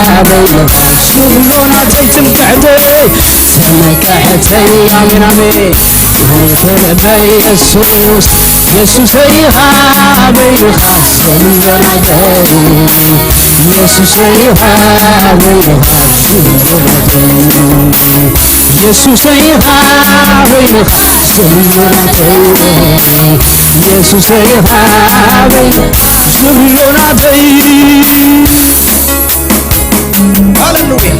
ሃበይ ኢኻ ዝብሎ ናተይ ትምክሕተይ፣ ትምክሕተይ፣ ኣሜን፣ ኣሜን። ክብር በኢየሱስ፣ የሱሰይ ሃበይ ኢኻ ዝብሎ ናተይ፣ የሱሰይ ሃበይ ኢኻ ዝብሎ ናተይ፣ የሱሰይ ሃበይ ኢኻ ዝብሎ ናተይ፣ የሱሰይ ሃበይ ዝብሎ ናተይ። ሃሌሉያ።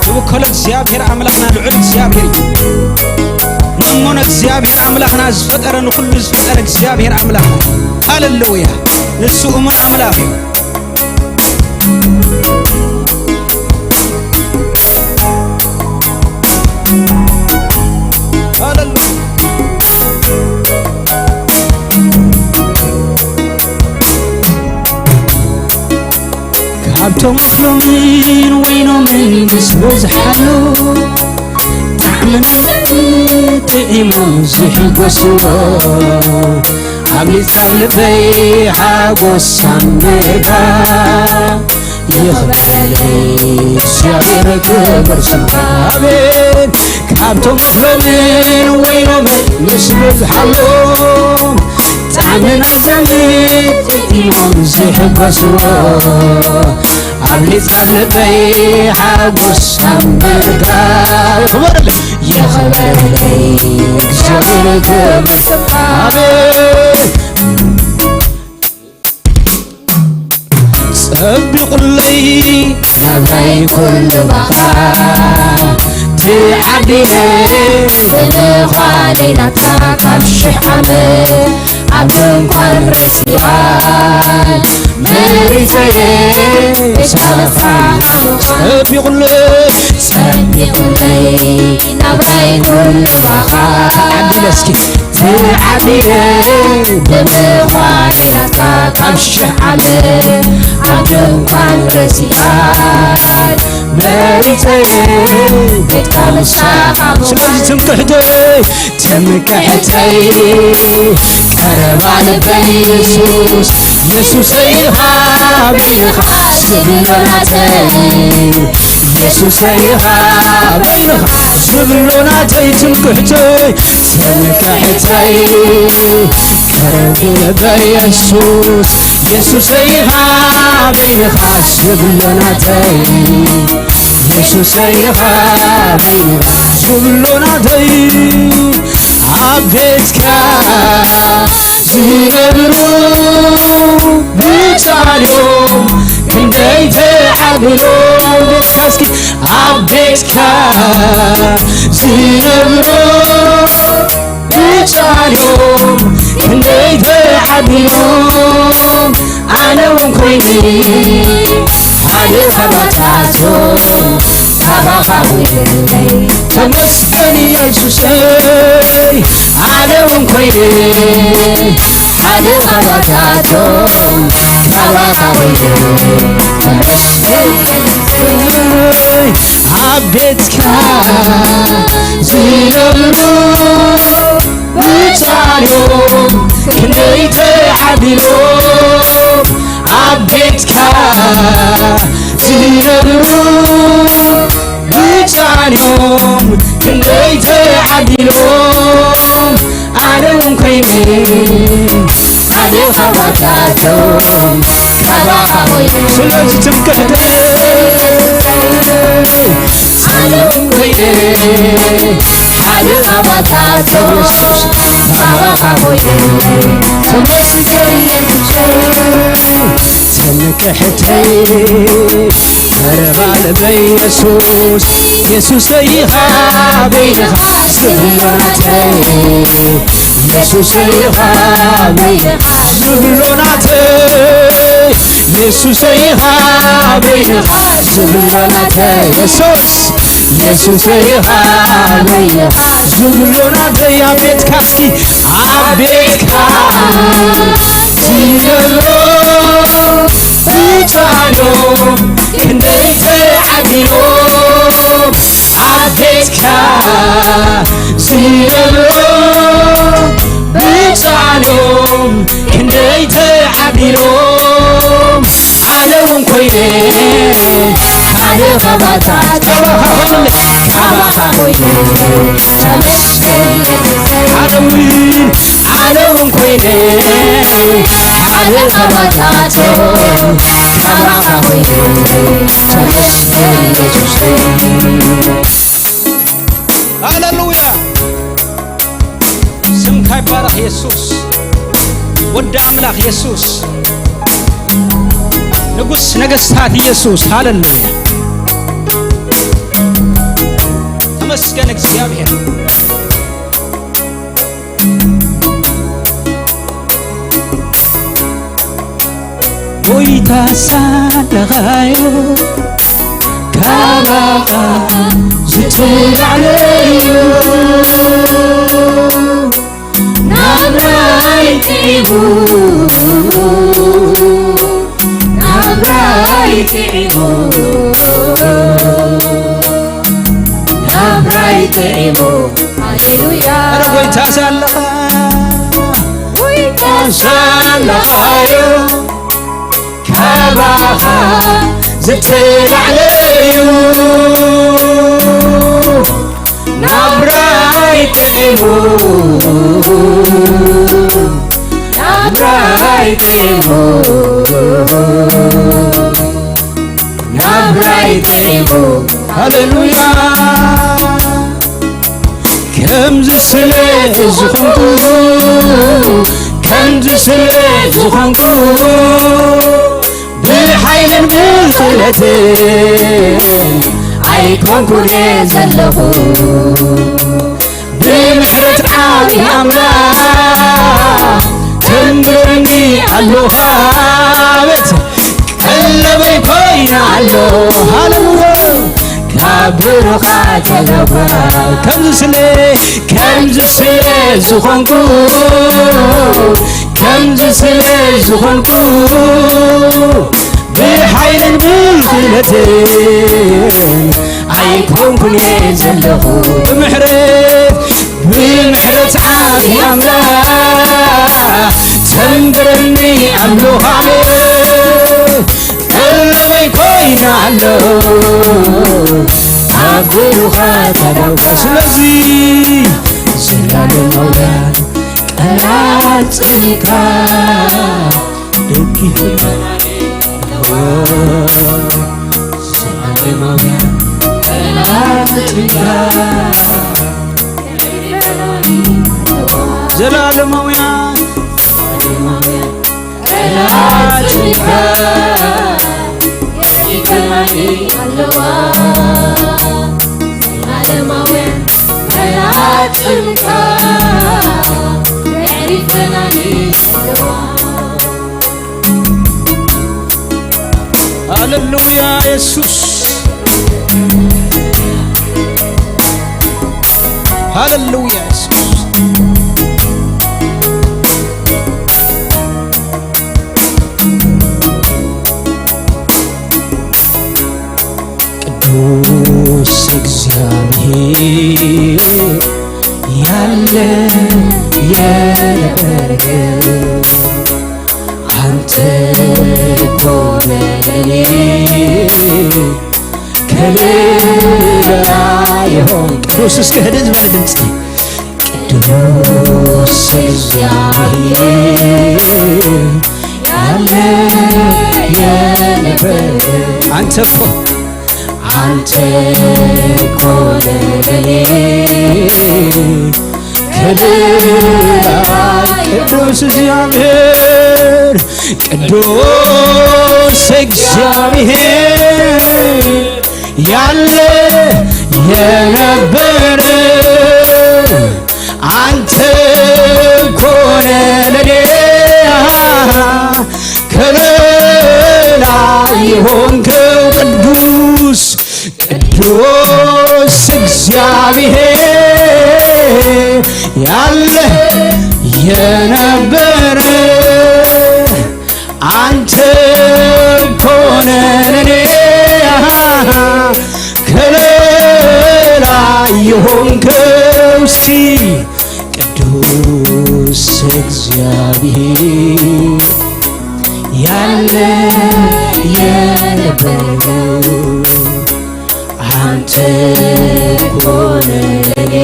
ዝውከሎ እግዚኣብሔር ኣምላኽና ልዑል እግዚኣብሔር እዩ። ንእሞ ንእግዚኣብሔር ኣምላኽና ዝፈጠረ፣ ንኹሉ ዝፈጠረ እግዚኣብሔር ኣምላኽና። ሃሌሉያ። ንሱ እሙን ኣምላኽ እዩ። ሃሌሉያ። ካብቶም እኽሎምን ወይኖምን ምስ በዝሓሉ፣ ጣዕሚ ናይዞም ጥዒሞም ዝሕጎስዎ፣ ኣብሊጻ ልበይ ሓጎስ ኣምርካ። ይኽበረለይ እግዚኣብሔር ክብር ስምካ። ኣሜን። ካብቶም እኽሎምን ወይኖምን ምስ በዝሓሎም፣ ጣዕሚ ናይዞም ጥዒሞም ዝሕጎስዎ፣ ኣብሊጻ ልበይ ሓጎስ ኣምርካ። ይኽበረለይ፣ ይኽበረለይ እግዚኣብሔር ክብር ስምካ። ኣሜን። ጸቢቑለይ ናብራይ ኩሉ ባኻ፣ ትዓቢነ ብምዃነይ ናትካ ካብ ሽሕ ዓመት፣ ኣብ ድንኳን ረሲዓን መሪጸየ፣ እሻበሳ ጸቢቑለይ፣ ጸቢቑለይ ናብራይ ኩሉ ባኻ፣ ዓቢነ እስኪ ትዓቢነ ብምዃነይ ናትካ ካብ ሽሕ ዓመት፣ ኣብ ድንኳን ረሲዓን መሪጸየ፣ ቤትካ ምሳኻ ስለዚ ትምክሕተይ፣ ትምክሕተይ ቀረባ ልበይ የሱስ፣ የሱሰይ ሃበይ ኢኻ ዝብሎ ናተይ፣ የሱሰይ ሃበይ ኢኻ ዝብሎ ናተይ ትምክሕተይ፣ ትምክሕተይ ቀረቢ ልበይ የሱስ፣ የሱሰይ ሃበይ ኢኻ ዝብሎ ናተይ፣ የሱሰይ ሃበይ ኢኻ ዝብሎ ናተይ፣ ኣብ ቤትካ ዝነብሩ ብጻልዮም ክንደይ ተዓቢሎም፣ ቤትካ እስኪ ኣብ ቤትካ ዝነብሩ ብጻልዮም ክንደይ ተዓቢሎም፣ ኣነ እውን ኮይነ ሓደ ካባታቶም ካባኻ ወይለይ። ተመስገን የሱሰይ፣ ኣነ እውን ኮይነ ሓደ ካባታቶም ካባኻ ወይለይ። ተመስገን የሱሰይ፣ ኣብ ቤትካ ዝነብሩ ብጻልዮም ክንደይ ተዓቢሎም፣ ኣብ ቤትካ ዝነብሩ ብጻልዮም ክንደይ ተዓቢሎም፣ ኣነ እውን ኮይነ ሓደ ካባታቶም ካባኻ ወይለይ። ስለዚ ትምክሕተይ፣ ኣነ እውን ኮይነ ሓደ ካባታቶም ካባኻ ወይለይ። ተመስገን የሱሰይ፣ ትምክሕተይ ቀረባ ልበይ የሱስ፣ የሱሰይ ሃበይ ኢኻ ዝብሎ ናተይ፣ የሱሰይ ሃበይ ኢኻ ዝብሎ ናተይ፣ የሱሰይ ሃበይ ኢኻ ዝብሎ ናተይ፣ የሱስ፣ የሱሰይ ሃበይ ኢኻ ዝብሎ ናተይ፣ ኣብ ቤትካ እስኪ ኣብ ቤትካ ዝነብሩ ብጻልዮም ክንደይ ተዓቢሎም፣ ኣብ ቤትካ ዝነብሩ ክንደይ ተዓዲሎም ኣነ እውን ኮይነ ሓደ ኸባታት ካባኻ ኮይነ ተመስገን ኣነ እውን ኣነ እውን ኮይነ ሓደ ኸባታቶም ካባኻ ኮይነ ተመስገን ኢየሱስ ሃሌሉያ ስምካ ይባረኽ የሱስ ወዲ ኣምላኽ የሱስ ንጉስ ነገስታት ኢየሱስ ሃሌሉያ ተመስገን እግዚኣብሔር ጎይታ ሳለኻዮ ካባኻ ዝተላዕለዩ ናብራይ ጥዒሙ ናብራይ ጥዒሙ ናብራይ ጥዒሙ ሃሌሉያ ኧረ ጎይታ ሳለኻ ጎይታ ሳለኻዮ ካባኻ ዝተላዕለዩ ናብራይ ጥዒሙ ናብራይ ጥዒሙ ናብራይ ጥዒሙ ሃሌሉያ ከምዚ ስለ ዝኾንኩ ከምዚ ስለ ዝኾንኩ ብሓይልን ብኽእለትን ኣይኮንኩን እየ ዘለኹ ብምሕረት ዓብዪ ኣምላኽ ተንብረኒ ኣለኻ ኣቤት ቀለበይ ኮይና ኣሎ ሃለዎ ካብ ብሩኻ ተረዋ ከምዚ ስለ ከምዚ ስለ ዝኾንኩ ከምዚ ስለ ዝኾንኩ ብሓይልን ብኽእለትን ኣይኮንኩን እየ ዘለኹ ብምሕረት ብምሕረት ዓብዪ ኣምላኽ ተንብረኒ ኣምልኻለ ቀለበይ ኮይና ኣሎ ኣብ ብሩኻ ተደውጋ ስለዚ ዘላለማውያን ቀናጽልካ ደጊፍና ዘላለማውያን ዘላለማውያን ሃሌሉያ የሱስ ሃሌሉያ የሱስ ቅዱስ እግዚኣብሔር ያለ የነበረ አንተ እኮ ነህ ለኔ ከሌላ የሆንክ ቅዱስ እስኪ ህድን ዝበለ ድምፂ ቅዱስ እግዚአብሔር ያለ የነበረ አንተ እኮ አንተ እኮ ነህ ለኔ ከሌላ ቅዱስ እግዚአብሔር ቅዱስ እግዚአብሔር ያለ የነበረ አንተ እኮ ነህ ለኔ ከሌላ የሆንከው ቅዱስ ቅዱስ እግዚአብሔር ያለ የነበረ አንተ እኮ ነህ ለኔ ከሌላ የሆንከው እስኪ ቅዱስ እግዚአብሔር እግዚአብሔር ያለ የነበረ አንተ እኮ ነህ ለኔ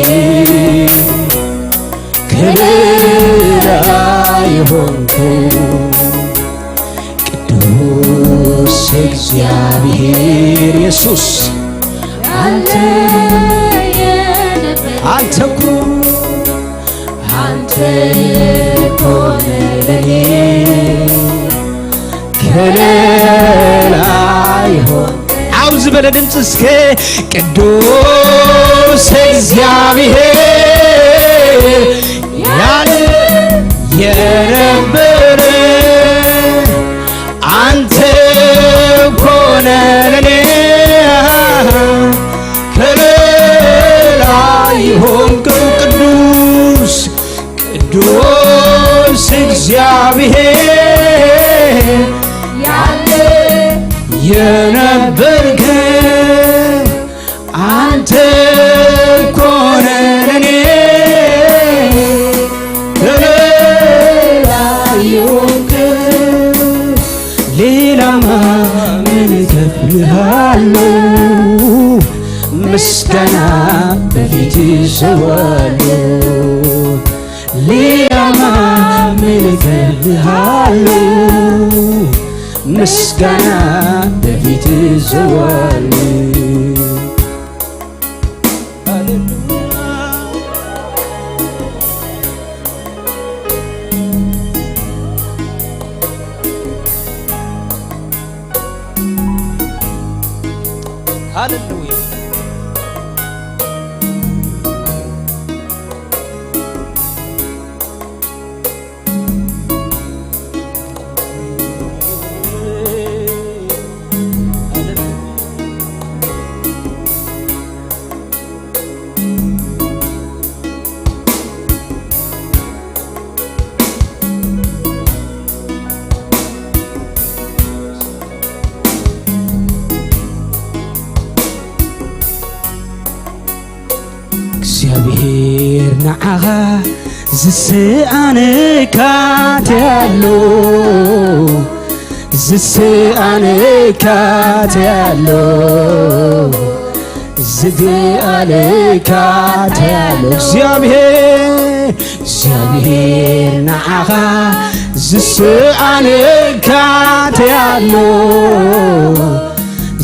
ከበላይ ሆንክ። ቅዱስ እግዚአብሔር ኢየሱስ አንተ የነበርክ አንተ እኮ አንተ እኮ ነህ ለኔ ከለላ ይሆን። ኣብ ዝበለ ድምፂ እስከ ቅዱስ እግዚአብሔር ያለ የነበረ አንተ እኮ ነህ ለኔ ከለላ ይሆንከው ቅዱስ ቅዱስ እግዚአብሔር ያለ የነበርክ አንተ እኮ ነህ ለኔ ከለላ የሆንክ። ሌላማ ምን እከፍልሃለሁ? ምስጋና በፊት እሰዋለሁ። ሌላማ ምን እከፍልሃለሁ? ምስጋና በፊት እሰዋለሁ። ሃሌሉያ። እግዚኣብሔር ንዓኻ ዝስኣነካ እንታይ ኣሎ? ዝስኣነካ እንታይ ኣሎ? ዝግኣለካ እንታይ ኣሎ? እግዚኣብሔር እግዚኣብሔር ንዓኻ ዝስኣነካ እንታይ ኣሎ?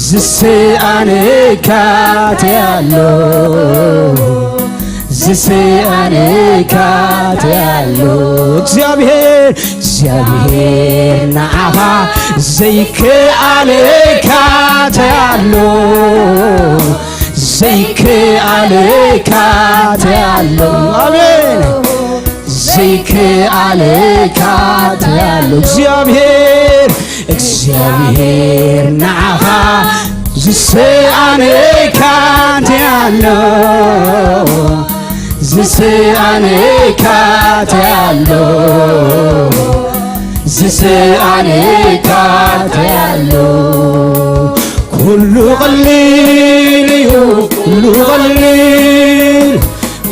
ዝስኣነካ እንታይ ኣሎ? ዝስኣነካ እንታይ ኣሎ? እግዚኣብሔር እግዚኣብሔር ንዓኻ ዘይከኣለካ እንታይ ኣሎ? ዘይከኣለካ እንታይ ኣሎ? ኣሜን። ዘይከኣለካ እንታይ ኣሎ? እግዚኣብሔር እግዚኣብሔር ንዓኻ ዝሰኣነካ እንታይ ኣሎ? ዝሰኣነካ እንታይ ኣሎ? ዝሰኣነካ እንታይ ኣሎ? ኩሉ ቀሊል እዩ፣ ኩሉ ቀሊል፣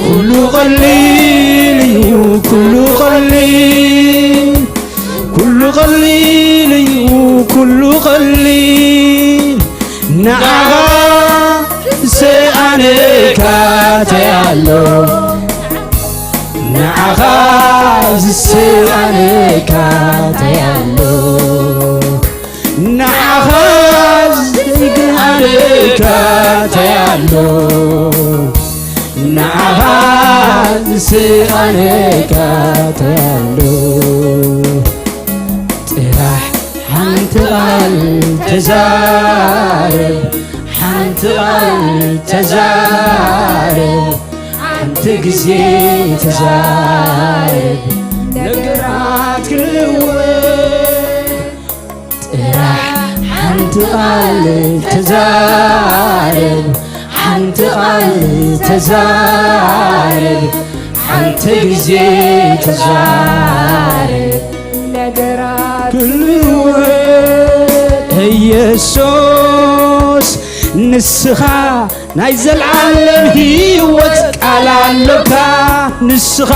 ኩሉ ቀሊል እዩ፣ ኩሉ ቀሊል፣ ኩሉ ቀሊል እዩ፣ ኩሉ ቀሊል። ንዓኻ ዝሰኣነካ እንታይ ኣሎ? ንዓኻ ዝሰኣነካ እንታይ ኣሎ? ንዓኻ ዝሰኣነካ እንታይ ኣሎ? ንዓኻ ዝሰኣነካ እንታይ ኣሎ? ጥራሕ ሓንቲ ቃል ተዛረብ፣ ሓንቲ ቃል ተዛረብ፣ ሓንቲ ግዜ ተዛረብ፣ ነገራት ክልወጥ። ጥራሕ ሓንቲ ቃል ተዛረብ፣ ሓንቲ ቃል ተዛረብ፣ ሓንቲ ግዜ ተዛረብ፣ ነገራት ክልወጥ። ኢየሱስ ንስኻ ናይ ዘልዓለም ህይወት ቃል ኣሎካ፣ ንስኻ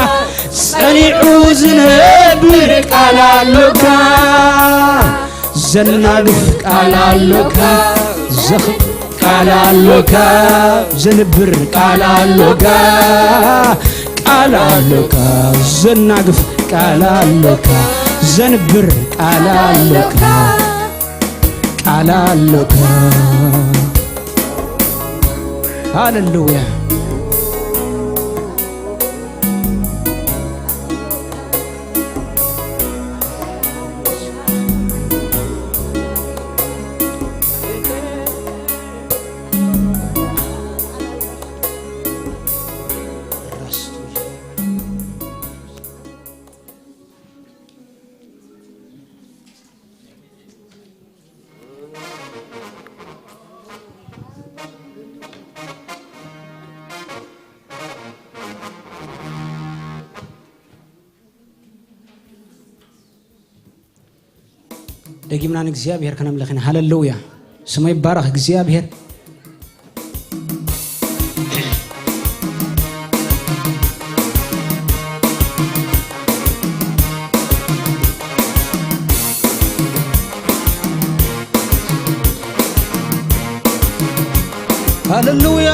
ጸኒዑ ዝነብር ቃል ኣሎካ፣ ዘናግፍ ቃል ኣሎካ፣ ዘኽብር ቃል ኣሎካ፣ ዘንብር ቃል ኣሎካ፣ ቃል ኣሎካ፣ ዘናግፍ ቃል ኣሎካ፣ ዘንብር ቃል ኣሎካ፣ ቃል ኣሎካ። ሃሌሉያ። ደጊምና ንእግዚኣብሔር ከነምልኽ ኢና። ሃሌሉያ፣ ስሙ ይባረኽ እግዚኣብሔር። ሃሌሉያ።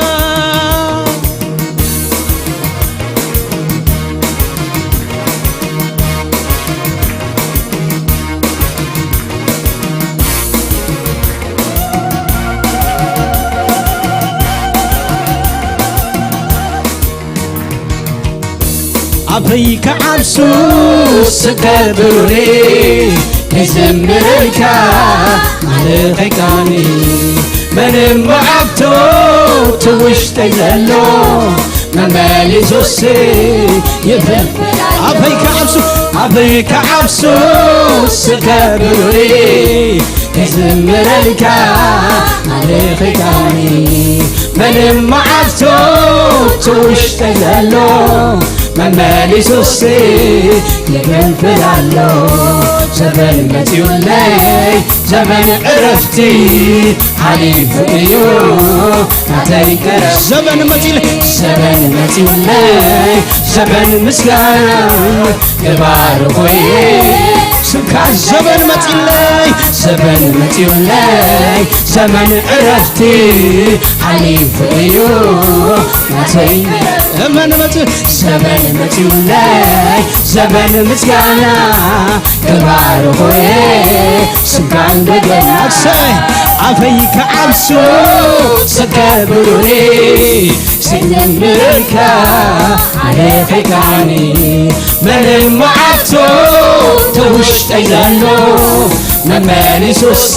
ኣፈይ ክዓብሱ ስከብሩኒ ክዝምረልካ ኣልኺካኒ። ምንም መዓብቶ እቲ ውሽጠይ ዘሎ መመሊሱሲ ይብል። ኣፈይ ክዓብሱ ኣፈይ ክዓብሱ ስከብሩኒ ክዝምረልካ ኣልኺካኒ። ምንም መዓብቶ እቲ ውሽጠይ ዘሎ መመሊሱሲ ይፍልፍል ኣሎ። ዘበን መጺኡለይ ዘበን ዕረፍቲ ሓሊፉ እዩ ናተይ ከረፍ። ዘበን መጺኡለይ ዘበን መጺኡለይ ዘበን ምስጋና ክባርኾ እየ ስምካ። ዘበን መጺኡለይ ዘበን መጺኡለይ ዘመን ዕረፍቲ ሓሊፉ እዩ ናተይ። ዘመን መጺኡ ዘበን መጺኡለይ ዘመን ምስጋና ክባርኾ እየ ስምካ እንደገና። ኣሰይ ኣፈይ ክዓብሱ ስከብሩኒ ስንምርካ ኣልኺካኒ። ምንም መዓብቶ እቲ ውሽጠይ ዘሎ መመሊሱሲ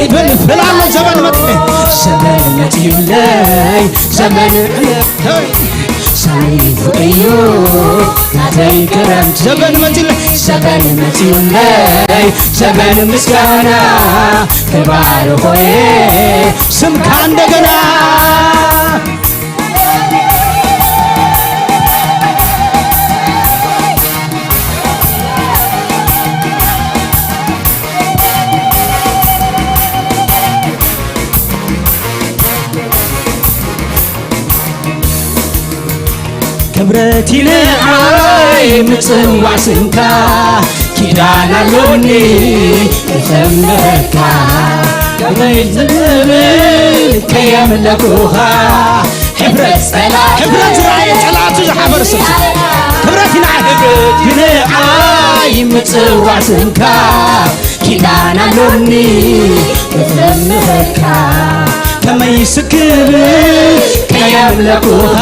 ይፍልፍል ኣሎ። ዘበን መጺኡ ዘበን መጺኡለይ ዘመን ሳይፉ እዩ ናተይ ክረምቲ። ዘበን መጺኡለይ ዘበን መጺኡለይ ዘበን ምስጋና ክባርኾ እየ ስምካ እንደገና። ክብረት ንዓይ ምጽዋዕ ስምካ ኪዳን ኣሎኒ ክሰምረካ ከመይ ዝብል ከየምለኩኻ ሕብረት ጸላእቲ ሕብረት ዝረኣየ ጸላእቱ ዝሓፈር ስም ክብረት ንዓይ ክብረት ንዓይ ምጽዋዕ ስምካ ኪዳን ኣሎኒ ክሰምረካ ከመይ ስክብል ከየምለኩኻ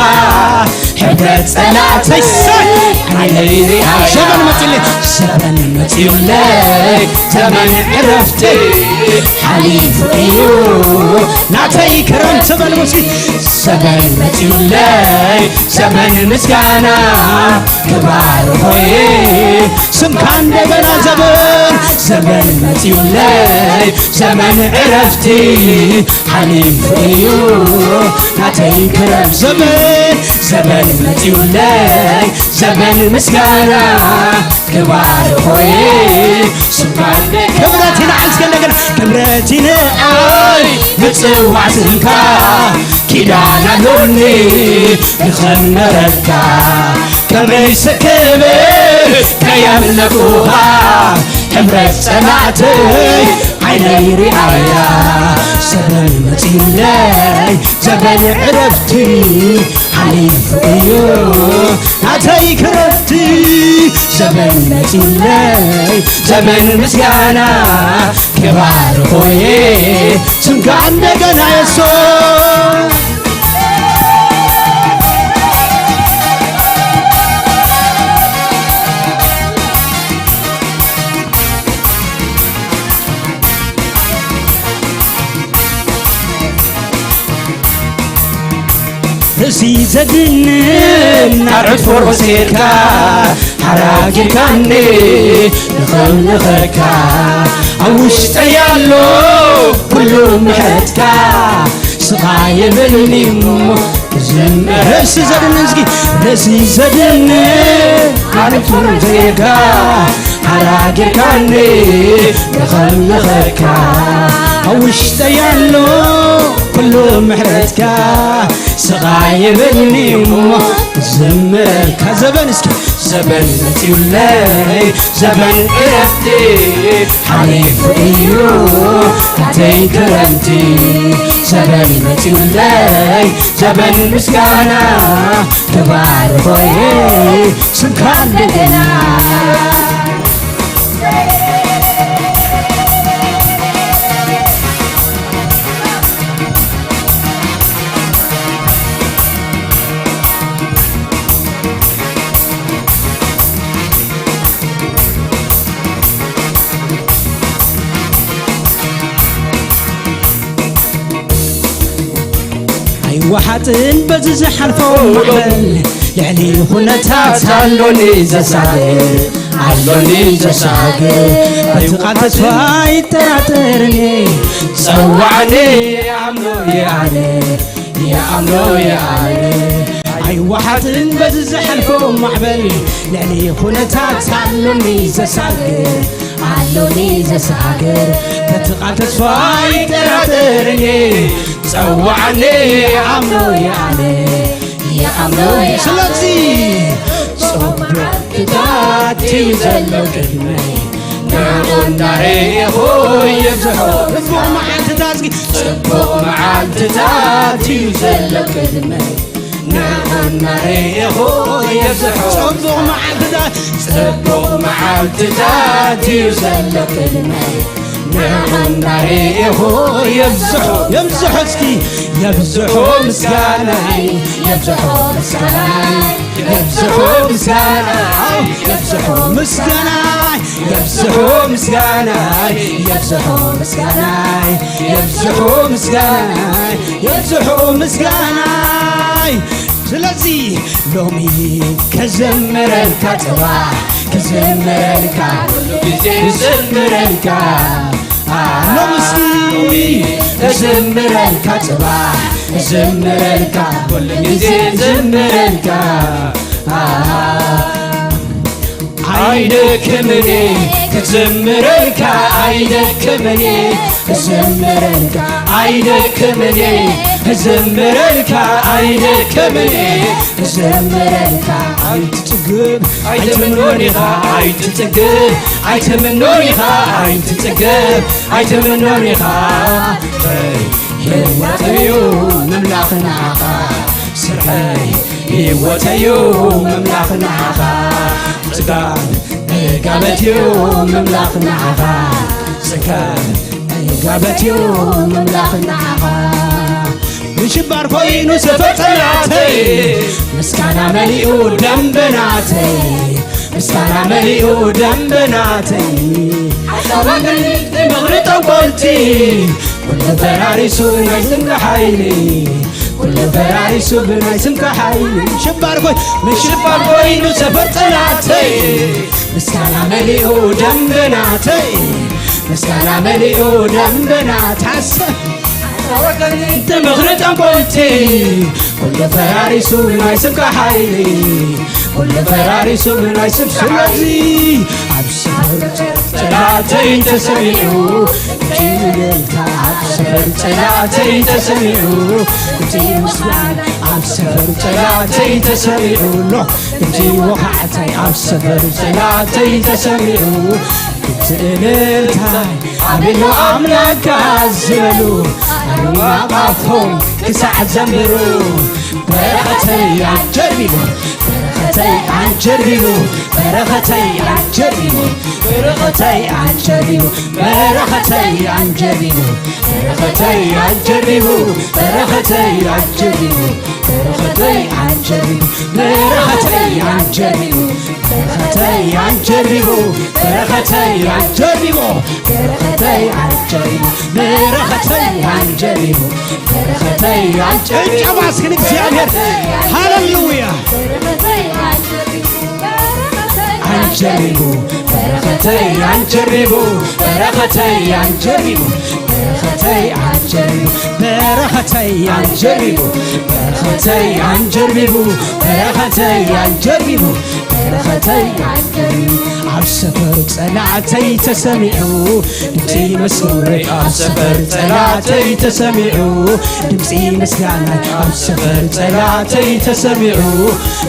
ሕብረት ጸላእተይ ሰይ ዓይነይ ሪኣ ዘበን መጺኡለይ ዘበን መጺኡለይ ዘመን ዕረፍቲ ሓሊፉ እዩ ናተይ ክረምቲ በል ሙሲ ዘበን መጺኡለይ ዘመን ምስጋና ክባርኾ እየ ስምካ እንደገና ዘበን ዘበን መጺኡለይ ዘመን ዕረፍቲ ሓሊፉ እዩ ናተይ ክረምቲ ዘበን ዘበን መጺኡለይ ዘበን ምስጋና ክባርኾ እየ ስምካ ክብረት ንዓይ እስከ እንደገና ክብረት ንዓይ ምጽዋዕ ስምካ ኪዳን ኣሎኒ ክኸምረልካ፣ ከመይ ሰከበ ከየምለኹኻ፣ ሕብረት ጸላእተይ ዓይነይ ሪኣያ። ዘበን መጺለይ ዘበን ዕረፍቲ ሓሊፉ እዩ ናተይ ክረፍቲ። ዘበን መጺለይ ዘበን ምስጋና ክባርኾየ ስምካ እንደገና የሶ። ርእሲ ዘድንን ኣርዑት ፈርዖን ሴርካ ሓራጊርካኒ ንኸምልኸካ ኣብ ውሽጠይ ኣሎ ኩሉ ምሕረትካ። ስቓይ የብልኒ እሞ ክዝምር ርእሲ ዘድንን እስኪ ርእሲ ዘድንን ኣርዑት ፈርዖን ሴርካ ሓራጊርካኒ ንኸምልኸካ ኣብ ውሽጠይ ኣሎ ኩሉ ምሕረትካ። ስቓይ የብልኒ እሞ ክዝምረልካ ዘበን እስኪ ዘበን መጺኡለይ ዘበን ዕረፍቲ ሓሊፉ እዩ ናተይ ክረምቲ። ዘበን መጺኡለይ ዘበን ምስጋና ክባርኾየ ስምካ እንደገና። ኣይወሓጥን በዚ ዝሓልፎ ማዕበል ልዕሊ ኩነታት ኣሎኒ ዘሳግር ኣሎኒ ዘሳግር በቲ ቃል ተስፋ ይጠራጠርኒ ጸዋዕኒ ይኣምኖ ይኣለ ይኣምኖ ይኣለ ኣይወሓጥን በዚ ዝሓልፎ ማዕበል ልዕሊ ኩነታት ኣሎኒ ዘሳግር ኣሎኒ ዘሳግር በቲ ቃል ተስፋ ይጠራጠርኒ ጸዋዕኒ ይኣምኖ ይኣለ ይኣምኖ ስለዚ ጽቡቕ ትታት እዩ ዘሎ ቅድመይ ንዑ እናረእኹ የብዝሖ ጽቡቕ መዓልትታት እስኪ ጽቡቕ መዓልትታት እዩ ዘሎ ቅድመይ ንዑ እናረእኹ የብዝሖ ጽቡቕ መዓልትታት ጽቡቕ መዓልትታት እዩ ዘሎ ቅድመይ ንዑ እናረእኹ የብዝሖ የብዝሖ እስኪ የብዝሖ ምስጋናይ የብዝሖ ምስጋናይ የብዝሖ ምስጋናይ የብዝሖ ምስጋናይ የብዝሖ ምስጋናይ የብዝሖ ምስጋናይ የብዝሖ ምስጋናይ የብዝሖ ምስጋናይ ስለዚ ሎሚ ክዘምረልካ ጽባሕ ክዘምረልካ ኩሉ ግዜ ክዘምረልካ ሎምሲ እዝምረልካ ጽባሕ እዝምረልካ ኩሉ ግዜ እዝምረልካ ኣይደክምን ክዝምረልካ ኣይደክምን እዝምረልካ ኣይደክምን እዝምረልካ ኣይደክምን እዝምረልካ ኣይትጽግብ ኣይትምኖን ኢኻ ኣይትጽግብ ኣይትምኖን ኢኻ ኣይትጽግብ ኣይትምኖን ኢኻ ህይወተዩ ምምላኽ ንዓኻ ስርሐይ ህይወተዩ ምምላኽ ንዓኻ ጽጋብ ዕጋበትዩ ምምላኽ ንዓኻ ጽጋብ ዕጋበትዩ ምምላኽ ንዓኻ ምሽባር ኮይኑ ሰፈር ጸላተይ ምስጋና መሊኡ ደንበናተይ ምስጋና መሊኡ ደንበናተይ ሓሳባተይ ምኽሪ ጠንቆልቲ ኩሉ ፈራሪሱ ናይ ስምካ ሓይሊ ኩሉ ፈራሪሱ ብናይ ስምካ ሓይሊ ምሽባር ኮይ ምሽባር ኮይኑ ሰፈር ጸላተይ ምስጋና መሊኡ ደንበናተይ ምስጋና መሊኡ ደንበናት ሓሰ እቲ ምኽሪ ጠንቆልቲ ኩሉ ፈራሪሱ ብናይ ስምካ ሓይሊ ኩሉ ፈራሪሱ ብናይ ስም ስለዚ ኣብ ሰፈር ጸላ ጸላእተይ ተሰሚዑ፣ እቲ እልልታ ኣብ ሰፈር ጸላእተይ ተሰሚዑ፣ እቲ ምስጋና ኣብ ሰፈር ጸላእተይ ተሰሚዑ ኣሎ። እቲ ወኻዕታይ ኣብ ሰፈር ጸላእተይ ተሰሚዑ፣ እቲ እልልታይ ኣቤሎ ኣምላካ ዝበሉ፣ ኣርማ ኣፎም ክሳዕ ዘንብሩ። በረኸተይ ኣጀርቢቡ፣ በረኸተይ ኣጀርቢቡ፣ በረኸተይ ኣጀርቢቡ፣ በረኸተይ ኣጀርቢቡ፣ በረኸተይ ኣጀርቢቡ፣ በረኸተይ ኣጀርቢቡ፣ በረኸተይ ኣጀርቢቡ፣ በረኸተይ ኣጀርቢቡ፣ በረኸተይ ኣጀርቢቡ፣ በረኸተይ ኣጀርቢቡ፣ በረኸተይ ኣጀርቢቡ፣ በረኸተይ ኣጀርቢቡ፣ በረኸተይ ኣጀርቢቡ፣ በረኸተይ ኣጀርቢቡ። ጭብጨባ እስኪ ንእግዚኣብሔር። ሃሌሉያ። በረኸተይ ኣጀርቢቡ፣ በረኸተይ ኣጀርቢቡ፣ በረኸተይ ኣጀርቢቡ፣ በረኸተይ ኣጀርቢቡ፣ በረኸተይ ኣጀርቢቡ፣ በረኸተይ ኣጀርቢቡ፣ በረኸተይ ኣጀርቢቡ፣ በረኸተይ ኣጀርቢቡ፣ በረኸተይ ኣጀርቢቡ። ኣብ ሰፈር ጸላእተይ ተሰሚዑ፣ ድምጺ መስሙረይ ኣብ ሰፈር ጸላእተይ ተሰሚዑ፣ ድምጺ ምስጋናይ ኣብ ሰፈር ጸላእተይ ተሰሚዑ፣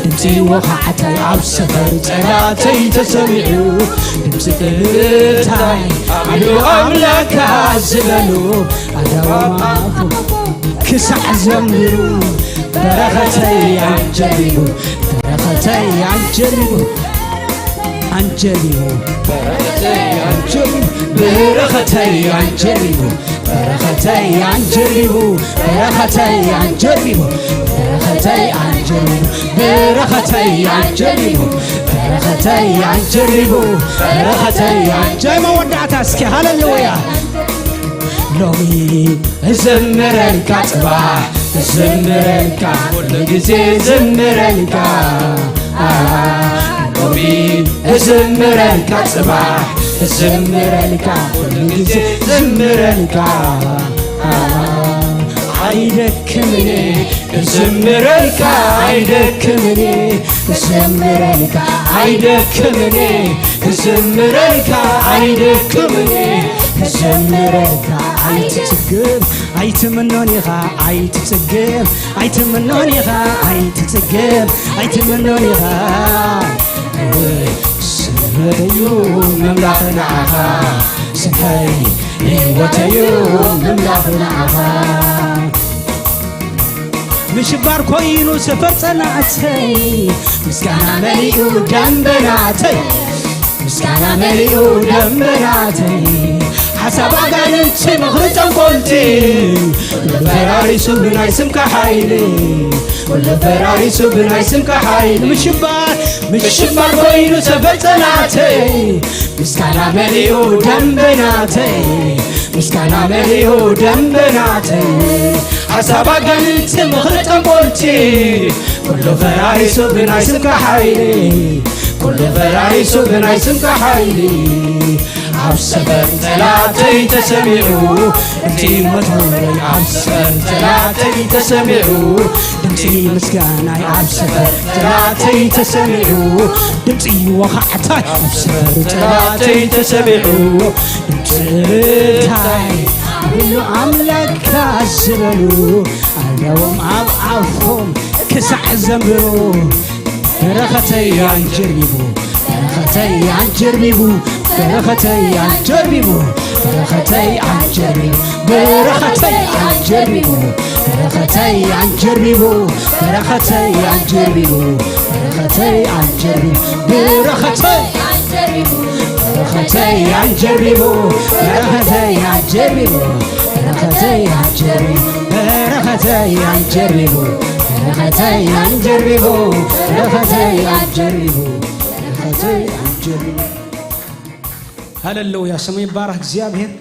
ድምጺ ወኻዕታይ ኣብ ሰፈር ጸላእተይ ተሰሚዑ፣ ድምጺ እልልታይ ኣቤሎ ኣምላካ ዝበሉ፣ ኣዳዎም ኣፎም ክሳዕ ዘንብሩ፣ በረኸተይ ኣጀርቢቡ፣ በረኸተይ ኣጀርቢቡ፣ ኣጀርቢቡ፣ በረኸተይ ኣጀርቢቡ፣ በረኸተይ ኣጀርቢቡ፣ በረኸተይ ኣጀርቢቡ፣ በረኸተይ ኣጀርቢቡ፣ በረኸተይ ኣጀርቢቡ፣ በረኸተይ ኣጀርቢቡ፣ በረኸተይ ኣጀርቢቡ፣ በረኸተይ ኣጀ-፣ መወዳእታ እስኪ ሃሌሉያ። ሎሚ እዘምረልካ ጽባሕ እዘምረልካ ኩሉ ግዜ እዘምረልካ ሎሚ እዘምረልካ ጽባሕ እዘምረልካ ኩሉ ግዜ እዘምረልካ ኣይደክምኔ እዘምረልካ ኣይደክምኔ እዘምረልካ ኣይደክምኔ እዘምረልካ ኣይደክምኔ እዘምረልካ ኣይትጽግብ ኣይትምኖን ኢኻ ኣይትጽግብ ኣይትምኖን ኢኻ ኣይትጽግብ ኣይትምኖን ኢኻ ስሕይወተዩ ምምላኽ ንዓኻ ስሕይ ህይወተዩ ምምላኽ ንዓኻ ምሽባር ኮይኑ ሰፈር ጸናዕተይ ምስጋና መሊኡ ደንበናተይ ምስጋና መሊኡ ደንበናተይ ሓሳብ ኣጋንንቲ ምኽሪ ጠንቆልቲ ኩሉ ፈራሪሱ ብናይ ስምካ ሓይሊ ኩሉ ፈራሪሱ ብናይ ስምካ ሓይሊ ምሽባር ምሽባር ኮይኑ ሰፈር ጸናዕተይ ምስጋና መሊኡ ደንበናተይ ምስጋና መሊኡ ደንበናተይ ሓሳብ ኣጋንንቲ ምኽሪ ጠንቆልቲ ኩሉ ፈራሪሱ ብናይ ስምካ ሓይሊ ኩሉ ፈራሪሱ ብናይ ስምካ ሓይሊ ኣብ ሰፈር ጠላተይ ተሰሚዑ እቲ መዝሙረይ ኣብ ሰፈር ጠላተይ ተሰሚዑ ድምፂ ምስጋናይ ኣብ ሰፈር ጠላተይ ተሰሚዑ ድምፂ ወኻዕታይ ኣብ ሰፈር ጠላተይ ተሰሚዑ ድምፂ እልልታይ ኣቤሎ ኣምላካ ዝበሉ ኣዳዎም ኣብ ኣፎም ክሳዕ ዘንብሩ በረኸተይ ኣጀርቢቡ በረኸተይ ኣጀርቢቡ በረኸተይ ኣጀርቢቡ በረኸተይ ኣጀርቢቡ በረኸተይ ኣጀርቢቡ በረኸተይ ኣጀርቢቡ በረኸተይ ኣጀርቢቡ በረኸተይ ኣጀርቢቡ በረኸተይ በረኸተይ ኣጀርቢቡ በረኸተይ ኣጀርቢቡ በረኸተይ ኣጀርቢቡ በረኸተይ ኣጀርቢቡ በረኸተይ ኣጀርቢቡ በረኸተይ ኣጀርቢቡ በረኸተይ ኣጀርቢቡ ሃሌሉያ ስሙ ይባረክ እግዚኣብሔር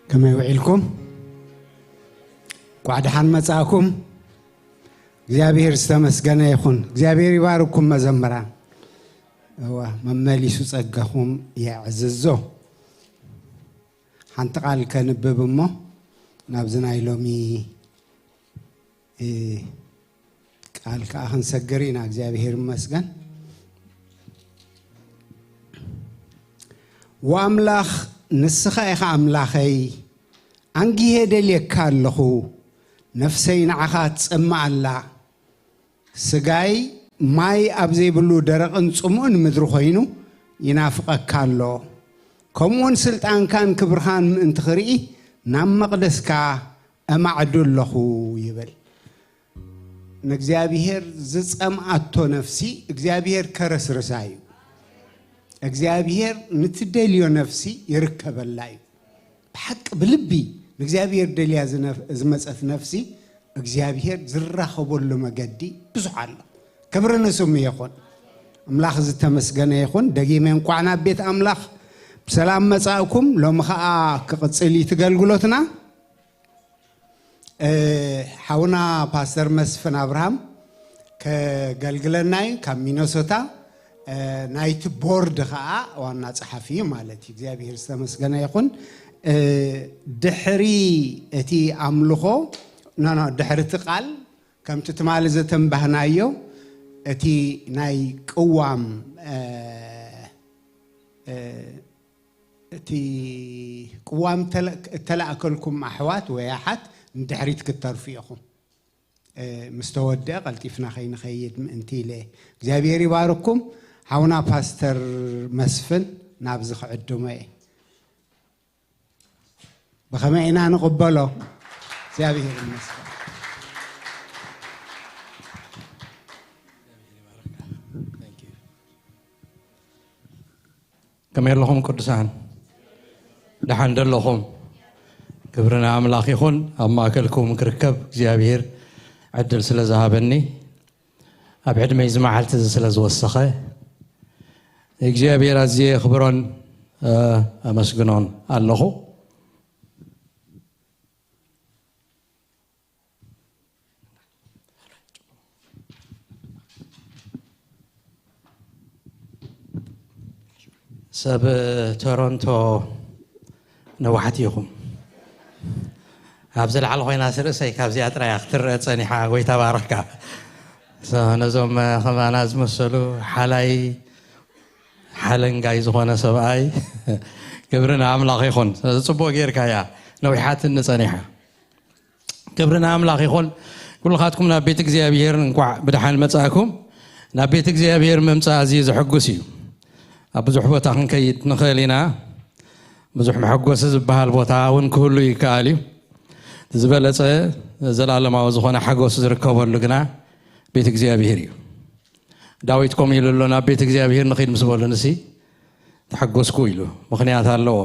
ከመይ ውዒልኩም? እንኳዕ ደሓን መጻእኩም። እግዚኣብሔር ዝተመስገነ ይኹን። እግዚኣብሔር ይባርኩም መዘምራን። እዋ፣ መመሊሱ ጸጋኹም የዕዝዞ። ሓንቲ ቃል ከንብብ እሞ ናብዚ ናይ ሎሚ፣ እ፣ ቃል ከኣ ክንሰግር ኢና። እግዚኣብሔር ይመስገን። ወኣምላኽ፣ ንስኻ ኢኻ ኣምላኸይ፣ ኣንጊሄ ደልየካ ኣለኹ፣ ነፍሰይ ንዓኻ ትጸምእ ኣላ። ስጋይ ማይ ኣብ ዘይብሉ ደረቕን ጽሙእን ምድሪ ኮይኑ ይናፍቐካ ኣሎ። ከምኡውን ስልጣንካን ክብርኻን ምእንቲ ክርኢ ናብ መቕደስካ እማዕዱ ኣለኹ ይብል። ንእግዚኣብሔር ዝጸምኣቶ ነፍሲ እግዚኣብሔር ከረስርሳ እዩ። እግዚኣብሔር ንትደልዮ ነፍሲ ይርከበላ እዩ። ብሓቂ ብልቢ ንእግዚኣብሔር ደልያ ዝነፍ-፣ ዝመጸት ነፍሲ እግዚኣብሔር ዝራኸበሉ መገዲ ብዙሕ ኣሎ። ክብሪ ንስሙ ይኹን። ኣምላኽ ዝተመስገነ ይኹን። ደጊመ እንኳዕ ናብ ቤት ኣምላኽ ብሰላም መጻእኩም። ሎሚ ኸኣ ክቕጽል እዩ እቲ ገልግሎትና። እ፣ ሓውና ፓስተር መስፍን ኣብርሃም ከገልግለና እዩ ካብ ሚነሶታ። እ፣ ናይቲ ቦርድ ኸዓ ዋና ጸሓፊ እዩ ማለት እዩ። እግዚኣብሔር ዝተመስገነ ይኹን። እ፣ ድሕሪ እቲ ኣምልኾ፣ ኖ፣ ኖ፣ ድሕሪ እቲ ቃል፣ ከምቲ ትማሊ ዘተንባህናዮ፣ እቲ ናይ ቅዋም፣ እ፣ እ፣ እቲ ቅዋም ተለ-፣ እተላእከልኩም ኣሕዋት ወይ ኣሓት ንድሕሪት ክትተርፉ ኢኹም። እ፣ ምስ ተወድአ ቀልጢፍና ከይንኸይድ ምእንቲ ኢለ። እግዚኣብሔር ይባርኩም። ሓውና ፓስተር መስፍን ናብዚ ክዕድሞ እየ። ብኸመይ ኢና ንቕበሎ? እግዚኣብሔር ይመስገን። ከመይ ኣለኹም ቅዱሳን? ደሓን ዶ ኣለኹም? ክብሪ ንኣምላኽ ይኹን። ኣብ ማእከልኩም ክርከብ እግዚኣብሔር ዕድል ስለ ዝሃበኒ፣ ኣብ ዕድመይ እዚ መዓልቲ እዚ ስለ ዝወሰኸ፣ እግዚኣብሔር ኣዝየ የኽብሮን፣ እ፣ ኣመስግኖን ኣለኹ። ሰብ ቶሮንቶ ነዋሕቲ ኢኹም። ኣብዚ ላዕሊ ኮይናስ ርእሰይ ካብዚኣ ጥራይ እያ ክትረአ ጸኒሓ። ጎይታ ባረኽካ። ሶ፣ ነዞም ከማና ዝመሰሉ ሓላይ ሓለንጋይ ዝኾነ ሰብኣይ ክብሪ ንኣምላኽ ይኹን። ስለዚ ጽቡቕ ጌርካ እያ ነዊሓትኒ ጸኒሓ። ክብሪ ንኣምላኽ ይኹን። ኩልኻትኩም ናብ ቤት እግዚኣብሔር እንኳዕ ብደሓን መጻእኩም። ናብ ቤት እግዚኣብሔር ምምጻእ ኣዝዩ ዘሐጉስ እዩ። ኣብ ብዙሕ ቦታ ክንከይድ ንኽእል ኢና። ብዙሕ መሐጎሲ ዝበሃል ቦታ እውን ክህሉ ይከኣል እዩ። እቲ ዝበለጸ ዘላለማዊ ዝኾነ ሓጎስ ዝርከበሉ ግና ቤት እግዚኣብሔር እዩ። ዳዊት ከምኡ ኢሉ ኣሎ፣ ናብ ቤት እግዚኣብሔር ንኺድ ምስ በሉንሲ ተሓጎስኩ ኢሉ። ምኽንያት ኣለዎ።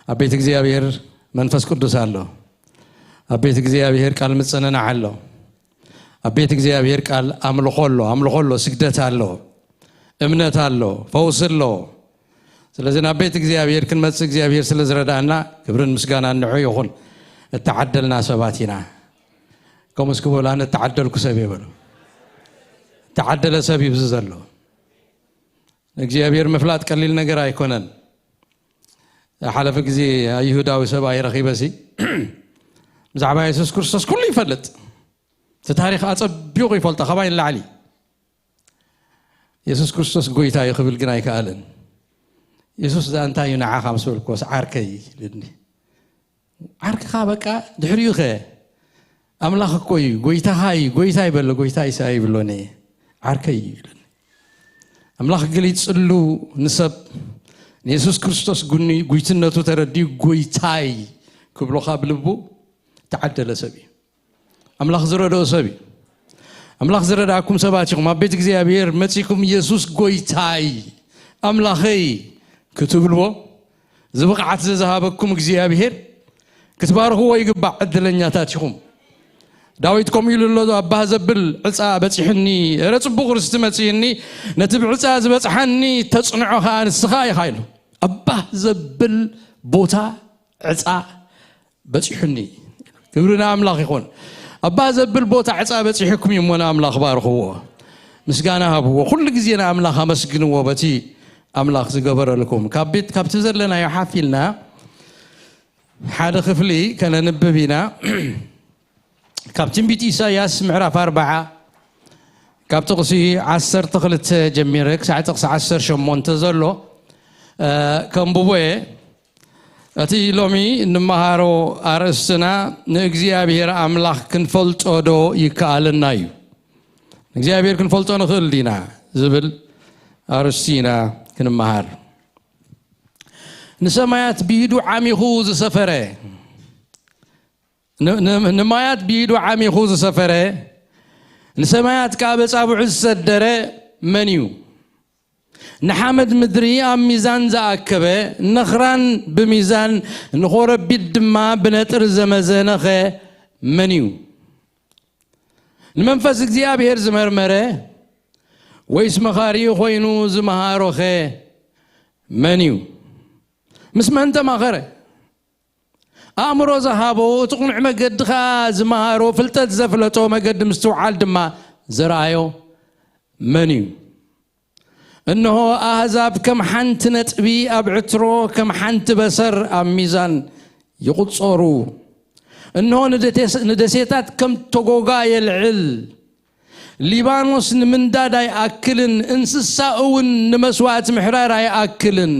ኣብ ቤት እግዚኣብሔር መንፈስ ቅዱስ ኣሎ። ኣብ ቤት እግዚኣብሔር ቃል ምጽንናዕ ኣሎ። ኣብ ቤት እግዚኣብሔር ቃል ኣምልኾ ኣሎ፣ ኣምልኾ ኣሎ፣ ስግደት ኣሎ፣ እምነት ኣሎ፣ ፈውሲ ኣሎ። ስለዚ ናብ ቤት እግዚኣብሔር ክንመጽእ እግዚኣብሔር ስለ ዝረዳእና ክብርን ምስጋናን ንዑ ይኹን። እተዓደልና ሰባት ኢና። ከምኡ እስኪ በሉ፣ ኣነ እተዓደልኩ ሰብ እየ በሉ። እተዓደለ ሰብ እዩ እዚ ዘሎ። ንእግዚኣብሔር ምፍላጥ ቀሊል ነገር ኣይኮነን። ሓለፈ ግዜ ኣይሁዳዊ ሰብኣይ ረኺበሲ ብዛዕባ የሱስ ክርስቶስ ኩሉ ይፈልጥ። እቲ ታሪኽ ኣጸቢቑ ይፈልጦ፣ ካባይ ንላዕሊ። የሱስ ክርስቶስ ጎይታ እዩ ክብል ግን ኣይከኣለን። የሱስ እዛ እንታይ እዩ ንዓኻ ምስ በልኩዎስ፣ ዓርከይ ኢሉኒ። ዓርክኻ በቃ ድሕሪኡ ኸ? ኣምላኽ እኮ እዩ፣ ጎይታኻ እዩ፣ ጎይታይ በሎ፣ ጎይታይ ሰ ኣይብሎን እየ፣ ዓርከይ እዩ ኢሉኒ። ኣምላኽ ገሊጽሉ ንሰብ፣ ንየሱስ ክርስቶስ ጉኒ-፣ ጉይትነቱ ተረዲኡ ጎይታይ ክብሎ ካብ ልቡ እተዓደለ ሰብ እዩ። ኣምላኽ ዝረድኦ ሰብ እዩ። ኣምላኽ ዝረድኣኩም ሰባት ኢኹም። ኣብ ቤት እግዚኣብሔር መጺእኩም የሱስ ጎይታይ ኣምላኸይ ክትብልዎ፣ እዚ ብቕዓት እዚ ዝሃበኩም እግዚኣብሔር ክትባርኽዎ ይግባእ። ዕድለኛታት ኢኹም። ዳዊት ከምኡ ኢሉ ኣሎ፣ "ኣብ ባህ ዘብል ዕጻ በጺሑኒ፣ እረ ጽቡቕ ርስቲ መጺእኒ፣ ነቲ ብዕጻ ዝበጽሓኒ ተጽንዖ ኸኣ ንስኻ ኢኻ" ኢሉ። ኣብ ባህ ዘብል ቦታ ዕጻ በጺሑኒ። ክብሪ ንኣምላኽ ይኹን። ኣባ ዘብል ቦታ ዕፃ በጺሑኩም እዩ እሞ ንኣምላኽ ባርኽዎ፣ ምስጋና ሃብዎ። ኩሉ ግዜ ንኣምላኽ ኣመስግንዎ በቲ ኣምላኽ ዝገበረልኩም። ካብ ቤት ካብቲ ዘለናዮ ሓፍ ኢልና ሓደ ክፍሊ ከነንብብ ኢና። ካብ ትንቢት ኢሳያስ ምዕራፍ ኣርባዓ ካብ ጥቕሲ ዓሰርተ ክልተ ጀሚረ ክሳዕ ጥቕሲ ዓሰርተ ሸሞንተ ዘሎ ከንብቦ እየ። እቲ ሎሚ እንመሃሮ ኣርእስትና ንእግዚኣብሔር ኣምላኽ ክንፈልጦ ዶ ይከኣለና እዩ? እግዚኣብሔር ክንፈልጦ ንኽእል ዲና ዝብል ኣርእስቲ ኢና ክንመሃር። ንሰማያት ብኢዱ ዓሚኹ ዝሰፈረ ንማያት ብኢዱ ዓሚኹ ዝሰፈረ ንሰማያት ከኣ በጻብዑ ዝሰደረ መን እዩ? ንሓመድ ምድሪ ኣብ ሚዛን ዝኣከበ፣ ነኽራን ብሚዛን ንኾረቢት ድማ ብነጥር ዘመዘነኸ መን እዩ? ንመንፈስ እግዚኣብሔር ዝመርመረ ወይስ መኻሪ ኮይኑ ዝመሃሮኸ መን እዩ? ምስ መን ተማኸረ? ኣእምሮ ዝሃቦ እቲ ቕኑዕ መገዲ ኸኣ ዝመሃሮ ፍልጠት ዘፍለጦ መገዲ ምስትውዓል ድማ ዘረኣዮ መን እዩ? እንሆ ኣህዛብ ከም ሓንቲ ነጥቢ ኣብ ዕትሮ ከም ሓንቲ በሰር ኣብ ሚዛን ይቕጸሩ። እንሆ ንደሴታት ከም ተጎጋ የልዕል። ሊባኖስ ንምንዳድ ኣይኣክልን፣ እንስሳ እውን ንመስዋእቲ ምሕራር ኣይኣክልን።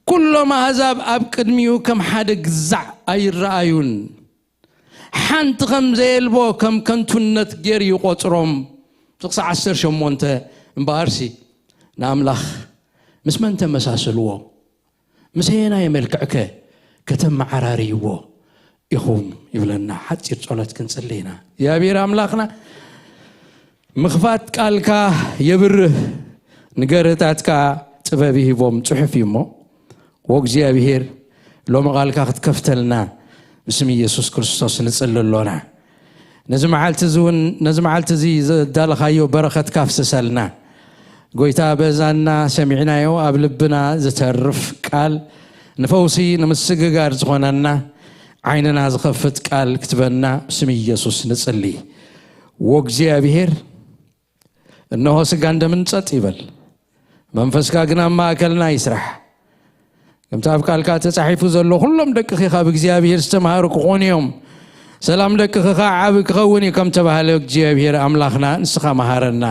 ኩሎም ኣህዛብ ኣብ ቅድሚኡ ከም ሓደ ግዛዕ ኣይረኣዩን። ሓንቲ ከም ዘየልቦ ከም ከንቱነት ገይሩ ይቖጽሮም። ጥቕሲ ዓሰርተ ሸሞንተ እምበኣርሲ ንኣምላኽ ምስ መን ተመሳስልዎ? ምስ ኣየናይ መልክዕከ ከተመዓራርይዎ ኢኹም? ይብለና። ሓጺር ጸሎት ክንጽሊ ኢና። እግዚኣብሔር ኣምላኽና ምኽፋት ቃልካ የብርህ፣ ንገርህታትካ ጥበብ ይህቦም ጽሑፍ እዩ እሞ፣ ወእግዚኣብሔር ሎሚ ቃልካ ክትከፍተልና ብስም ኢየሱስ ክርስቶስ ንጽሊ ኣሎና። ነዚ መዓልቲ እዚ እውን ነዚ መዓልቲ እዚ ዘዳለኻዮ በረኸትካ ኣፍስሰልና። ጎይታ በዛና ሰሚዕናዮ ኣብ ልብና ዝተርፍ ቃል ንፈውሲ ንምስግጋር ዝኾነና ዓይንና ዝኸፍት ቃል ክትበና ብስም ኢየሱስ ንጽሊ። ወእግዚኣብሔር እነሆ ስጋን ደምን ጸጥ ይበል፣ መንፈስካ ግን ኣብ ማእከልና ይስራሕ። ከምቲ ኣብ ቃልካ ተጻሒፉ ዘሎ፣ ኩሎም ደቅኺ ካብ እግዚኣብሔር ዝተምሃሩ ክኾኑ እዮም፣ ሰላም ደቅኺ ኸዓ ዓቢ ክኸውን እዩ ከም ተባህለ፣ እግዚኣብሔር ኣምላኽና ንስኻ መሃረና፣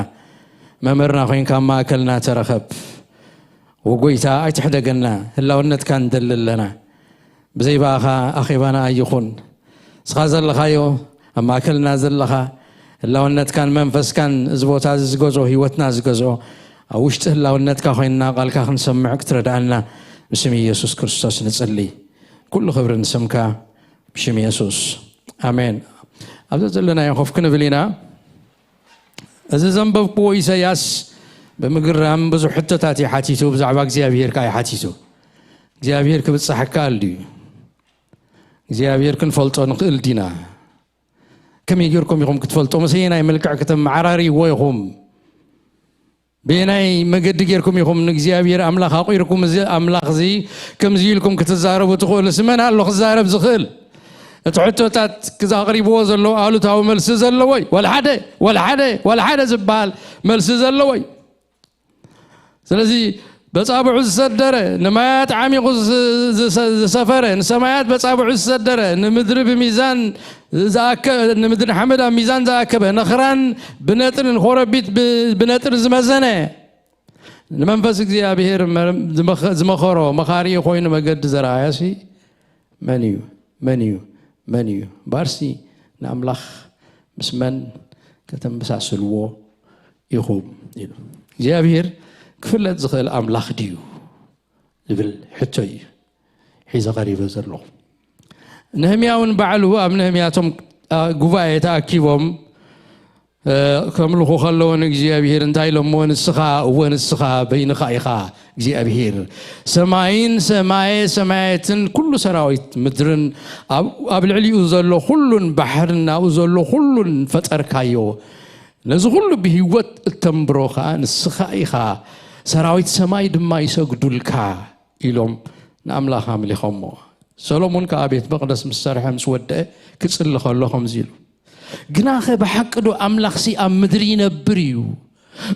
መምህርና ኮይንካ ኣብ ማእከልና ተረኸብ። ወጎይታ ኣይትሕደገና፣ ህላውነትካ ንደሊ ኣለና። ብዘይ ብኣኻ ኣኼባና ኣይኹን። ንስኻ ዘለኻዮ ኣብ ማእከልና ዘለኻ ህላውነትካን መንፈስካን እዚ ቦታ እዚ ዝገዝኦ ህይወትና ዝገዝኦ ኣብ ውሽጢ ህላውነትካ ኮይንና ቃልካ ክንሰምዕ ክትረድኣና ብስም ኢየሱስ ክርስቶስ ንጽሊ። ኩሉ ክብሪ ንስምካ ብሽም የሱስ ኣሜን። ኣብዛ ዘለናዮ ኮፍ ክንብል ኢና። እዚ ዘንበብክዎ ኢሳያስ ብምግራም ብዙሕ ሕቶታት እዩ ሓቲቱ፣ ብዛዕባ እግዚኣብሄር ከኣ እዩ ሓቲቱ። እግዚኣብሄር ክብጻሕ ይከኣል ድዩ? እግዚኣብሄር ክንፈልጦ ንኽእል ዲና? ከመይ ጌርኩም ኢኹም ክትፈልጦ? ምስ ኣየናይ መልክዕ ከተመዓራርይዎ ኢኹም? በየናይ መገዲ ጌርኩም ኢኹም ንእግዚኣብሔር ኣምላኽ ኣቑርኩም፣ እዚ ኣምላኽ እዚ ከምዚ ኢልኩም ክትዛረቡ ትኽእሉ? ስመን ኣሎ ክዛረብ ዝኽእል? እቲ ሕቶታት ኣቕሪብዎ ዘለዉ ኣሉታዊ መልሲ ዘለዎይ? ወላ ሓደ፣ ወላ ሓደ፣ ወላ ሓደ ዝበሃል መልሲ ዘለዎይ? ስለዚ በጻብዑ ዝሰደረ፣ ንማያት ዓሚቑ ዝሰፈረ፣ ንሰማያት በጻብዑ ዝሰደረ፣ ንምድሪ ብሚዛን ንምድሪ ሓመድ ኣብ ሚዛን ዝኣከበ፣ ነኽራን ብነጥርን ኾረቢት ብነጥር ዝመዘነ፣ ንመንፈስ እግዚኣብሔር ዝመኸሮ መኻሪ ኮይኑ መገዲ ዘርኣያሲ መን እዩ? መን እዩ? መን እዩ? ባርሲ ንኣምላኽ ምስ መን ከተመሳስልዎ ኢኹም? ኢሉ እግዚኣብሔር ክፍለጥ ዝኽእል ኣምላኽ ድዩ ዝብል ሕቶ እዩ ሒዘ ቀሪበ ዘለኹ። ነህምያ እውን ባዕሉ ኣብ ነህምያቶም ጉባኤ ተኣኪቦም ከምልኹ ከለዉ ንእግዚኣብሔር እንታይ ኢሎምዎ? ንስኻ፣ እወ ንስኻ በይንኻ ኢኻ እግዚኣብሔር፣ ሰማይን ሰማየ ሰማያትን ኩሉ ሰራዊት ምድርን ኣብ ልዕሊኡ ዘሎ ኩሉን ባሕርን ኣብኡ ዘሎ ኩሉን ፈጠርካዮ። ነዚ ኩሉ ብህይወት እተንብሮ ከኣ ንስኻ ኢኻ፣ ሰራዊት ሰማይ ድማ ይሰግዱልካ ኢሎም ንኣምላኽ ኣምሊኾሞ። ሰሎሞን ከኣ ቤት መቕደስ ምስ ሰርሐ ምስ ወደአ ክጽሊ ከሎ ከምዚ ኢሉ፣ ግናኸ ብሓቂ ዶ ኣምላኽሲ ኣብ ምድሪ ይነብር እዩ?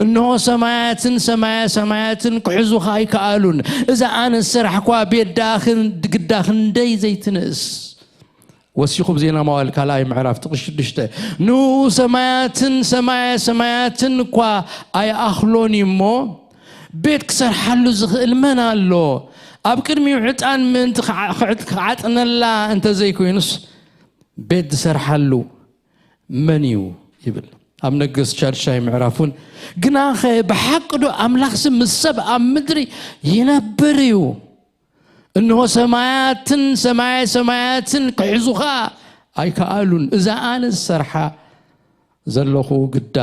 እንሆ ሰማያትን ሰማያ ሰማያትን ክሕዙኻ ኣይከኣሉን። እዛ ኣነ ዝሰራሕኳ ቤት ደኣ ክን-፣ ግዳ ክንደይ ዘይትንእስ። ወሲኹ ብዜና መዋዕል ካልኣይ ምዕራፍ ጥቕሲ ሽዱሽተ፣ ንኡ ሰማያትን ሰማያ ሰማያትን እኳ ኣይኣኽሎን እዩ እሞ፣ ቤት ክሰርሓሉ ዝኽእል መን ኣሎ? ኣብ ቅድሚኡ ዕጣን ምእንቲ ክዓ-፣ ክዕጥ-፣ ክዓጥነላ እንተዘይኮይኑስ፣ ቤት ዝሰርሓሉ መን እዩ? ይብል። ኣብ ነገስት ሻድሻይ ምዕራፍ እውን፣ ግናኸ ብሓቂ ዶ ኣምላኽሲ ምስ ሰብ ኣብ ምድሪ ይነብር እዩ? እንሆ ሰማያትን ሰማየ ሰማያትን ክሕዙኻ ኣይከኣሉን። እዛ ኣነ ዝሰርሓ ዘለኹ ግዳ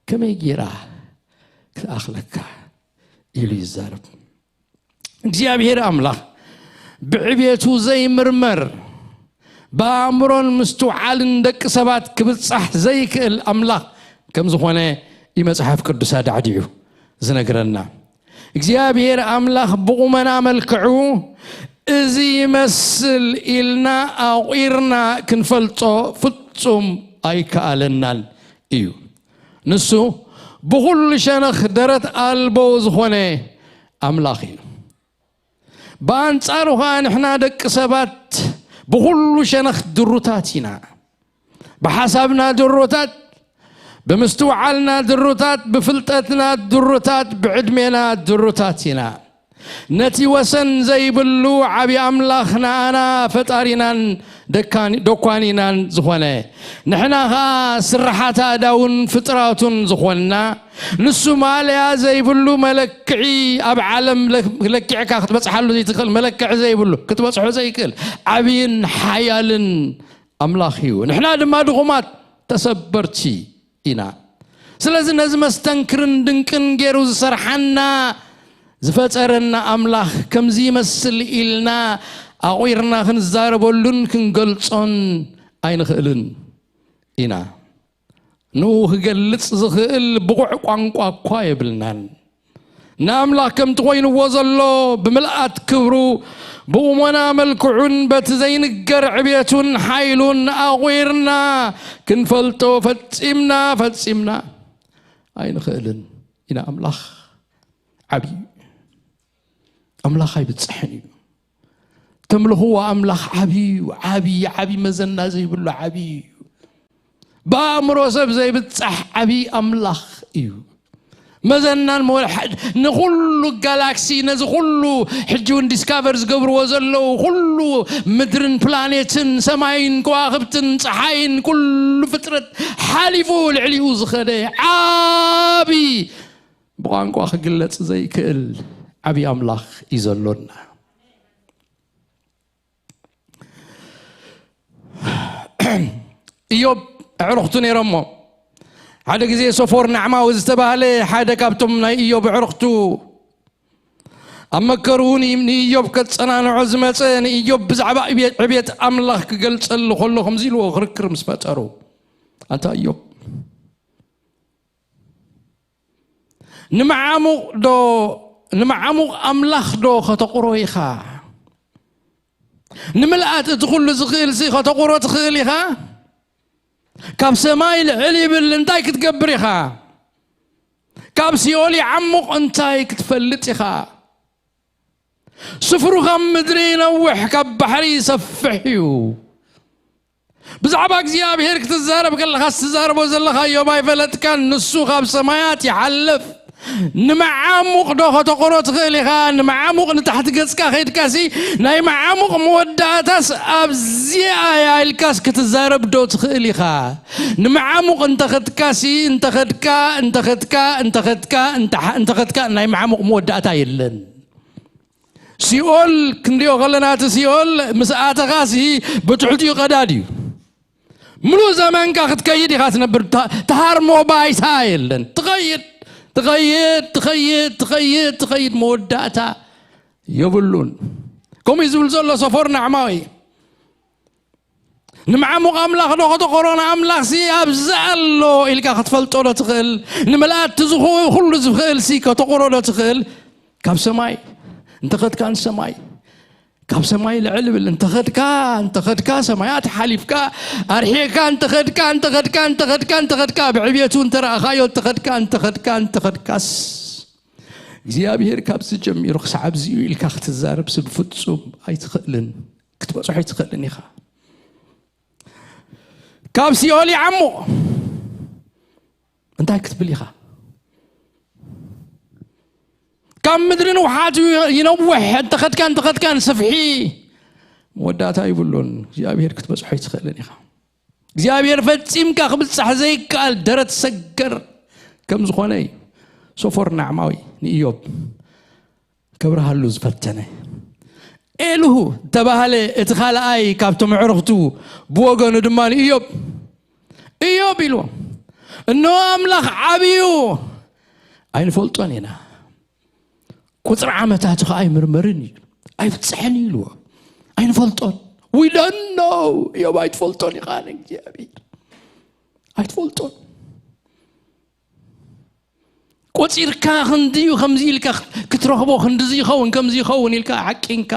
ከመይ ጌራ ክትኣኽለካ? ኢሉ ይዛረብ። እግዚኣብሔር ኣምላኽ ብዕቤቱ ዘይምርመር፣ ብኣእምሮን ምስትውዓልን ደቂ ሰባት ክብጻሕ ዘይክእል ኣምላኽ ከም ዝኾነ እዩ መጽሓፍ ቅዱስ ኣዳዕዲዑ ዝነግረና። እግዚኣብሔር ኣምላኽ ብቑመና መልክዑ እዚ ይመስል ኢልና ኣቑርና ክንፈልጦ ፍጹም ኣይከኣለናን እዩ። ንሱ ብኹሉ ሸነኽ ደረት ኣልቦ ዝኾነ ኣምላኽ እዩ። ብኣንጻሩ ኸኣ ንሕና ደቂ ሰባት ብኹሉ ሸነኽ ድሩታት ኢና። ብሓሳብና ድሩታት፣ ብምስትውዓልና ድሩታት፣ ብፍልጠትና ድሩታት፣ ብዕድሜና ድሩታት ኢና። ነቲ ወሰን ዘይብሉ ዓቢ ኣምላኽ ንኣና ፈጣሪናን ደካኒ-፣ ደኳኒናን ዝኾነ፣ ንሕና ኸኣ ስርሓት ኣእዳውን ፍጥራቱን ዝኾንና፣ ንሱ ማእለያ ዘይብሉ መለክዒ፣ ኣብ ዓለም ለ-፣ ለኪዕካ ክትበጽሓሉ ዘይትኽእል መለክዒ ዘይብሉ፣ ክትበጽሖ ዘይክእል ዓብይን ሓያልን ኣምላኽ እዩ። ንሕና ድማ ድኹማት ተሰበርቲ ኢና። ስለዚ ነዚ መስተንክርን ድንቅን ገይሩ ዝሰርሓና ዝፈጠረና ኣምላኽ ከምዚ ይመስል ኢልና ኣቑርና ክንዛረበሉን ክንገልጾን ኣይንኽእልን ኢና። ንኡ ክገልጽ ዝኽእል ብቑዕ ቋንቋ እኳ የብልናን። ንኣምላኽ ከምቲ ኮይንዎ ዘሎ ብምልኣት ክብሩ ብቑመና መልክዑን በቲ ዘይንገር ዕቤቱን ሓይሉን ኣቑርና ክንፈልጦ ፈጺምና፣ ፈጺምና ኣይንኽእልን ኢና። ኣምላኽ ዓብዪ እዩ። ኣምላኽ ኣይብጽሕን እዩ። ተምልኽዎ ኣምላኽ ዓብዪ እዩ። ዓብዪ፣ ዓብዪ መዘና ዘይብሉ ዓብዪ እዩ። ብኣእምሮ ሰብ ዘይብጻሕ ዓብዪ ኣምላኽ እዩ። መዘናን መወል-፣ ሐ-፣ ንኹሉ ጋላክሲ፣ ነዚ ኩሉ ሕጂ እውን ዲስካቨር ዝገብርዎ ዘለዉ ኩሉ ምድርን ፕላኔትን ሰማይን ከዋኽብትን ጸሓይን ኩሉ ፍጥረት ሓሊፉ ልዕሊኡ ዝኸደ ዓቢ ብቋንቋ ክግለጽ ዘይክእል ዓቢ ኣምላኽ እዩ ዘሎና። ኢዮብ ኣዕሩኽቱ ነይሮሞ። ሓደ ግዜ ሶፎር ናዕማዊ ዝተባህለ ሓደ ካብቶም ናይ ኢዮብ ኣዕሩኽቱ ኣብ መከርኡ ን-፣ ንኢዮብ ከጸናንዖ ዝመጸ፣ ንኢዮብ ብዛዕባ ዕብየ-፣ ዕብየት ኣምላኽ ክገልጸሉ ከሎ ከምዚ ኢልዎ ክርክር ምስ ፈጠሩ፣ ኣንታ ኢዮብ፣ ንመዓሙቕ ዶ፣ ንመዓሙቕ ኣምላኽ ዶ ከተቑሮ ኢኻ? ንምልኣት እቲ ኩሉ ዝኽእልሲ ከተቑሮ ትኽእል ኢኻ? ካብ ሰማይ ልዕል ይብል እንታይ ክትገብር ኢኻ? ካብ ሲኦል ይዓሙቕ እንታይ ክትፈልጥ ኢኻ? ስፍሩ ካብ ምድሪ ይነውሕ፣ ካብ ባሕሪ ይሰፍሕ እዩ። ብዛዕባ እግዚኣብሔር ክትዛረብ ከለኻስ ትዛረቦ ዘለኻ ኢዮብ ኣይፈለጥካን። ንሱ ካብ ሰማያት ይሓልፍ። ንመዓሙቕ ዶ ከተቑሮ ትኽእል ኢኻ? ንመዓሙቕ ንታሕቲ ገጽካ ከይድካሲ ናይ መዓሙቕ መወዳእታስ ኣብዚኣ እያ ኢልካስ ክትዛረብ ዶ ትኽእል ኢኻ? ንመዓሙቕ እንተኸድካሲ፣ እንተኸድካ፣ እንተኸድካ፣ እንተኸድካ፣ እንተሓ-፣ እንተኸድካ ናይ መዓሙቕ መወዳእታ የለን። ሲኦል ክንሪኦ ከለና፣ እቲ ሲኦል ምስ ኣተኻሲ ብትሕቲኡ ቀዳድ እዩ። ምሉእ ዘመንካ ክትከይድ ኢኻ ትነብር። ታ-፣ ትሃርሞ ባይታ የለን። ትኸይድ፣ ትኸይድ፣ ትኸይድ፣ ትኸይድ፣ ትኸይድ፣ መወዳእታ የብሉን። ከምኡ እዩ ዝብል ዘሎ ሶፎር ናዕማዊ። ንመዓሙቕ ኣምላኽ ዶ ከተቑሮ? ንኣምላኽሲ ኣብዚ ኣሎ ኢልካ ክትፈልጦ ዶ ትኽእል? ንምልኣት እቲ ዝኹ-፣ ኩሉ ዝኽእልሲ ከተቑሮ ዶ ትኽእል? ካብ ሰማይ እንተኸድካ ንሰማይ፣ ካብ ሰማይ ልዕል ብል እንተኸድካ፣ እንተኸድካ፣ ሰማያት ሓሊፍካ ኣርሒቕካ፣ እንተኸድካ፣ እንተኸድካ፣ እንተኸድካ፣ እንተኸድካ፣ ብዕብየቱ እንተረኣኻዮ፣ እንተኸድካ፣ እንተኸድካ፣ እንተኸድካስ እግዚኣብሔር ካብዚ ጀሚሩ ክሳዕ ኣብዚ እዩ ኢልካ ክትዛረብ ስብ ፍጹም ኣይትኽእልን፣ ክትበጽሖ ኣይትኽእልን ኢኻ። ካብ ሲኦል ይዓሞ እንታይ ክትብል ኢኻ? ካብ ምድሪ ንውሓቱ ይነውሕ፣ እንተኸድካ እንተኸድካ ንሰፍሒ መወዳእታ ይብሉን እግዚኣብሔር ክትበጽሖ ኣይትኽእልን ኢኻ። እግዚኣብሔር ፈጺምካ ክብጻሕ ዘይከኣል ደረት ሰገር ከም ዝኾነ እዩ። ሶፎር ናዕማዊ ንኢዮብ ከብርሃሉ ዝፈተነ ኤልሁ ተባህለ። እቲ ካልኣይ ካብቶም ኣዕሩኽቱ ብወገኑ ድማ ንኢዮብ ኢዮብ ኢልዎ፣ እንሆ ኣምላኽ ዓብዩ ኣይንፈልጦን ኢና፣ ቁፅሪ ዓመታቱ ከዓ ኣይምርመርን እዩ፣ ኣይፍፅሕን እዩ ኢልዎ። ኣይንፈልጦን። We don't know። እዮብ ኣይትፈልጦን ኢኻ ንእግዚኣብሔር ኣይትፈልጦን። ቆፂርካ ክንድዩ ከምዚ ኢልካ ክትረኽቦ ክንድዚ ይኸውን ከምዚ ይኸውን ኢልካ ሓቂንካ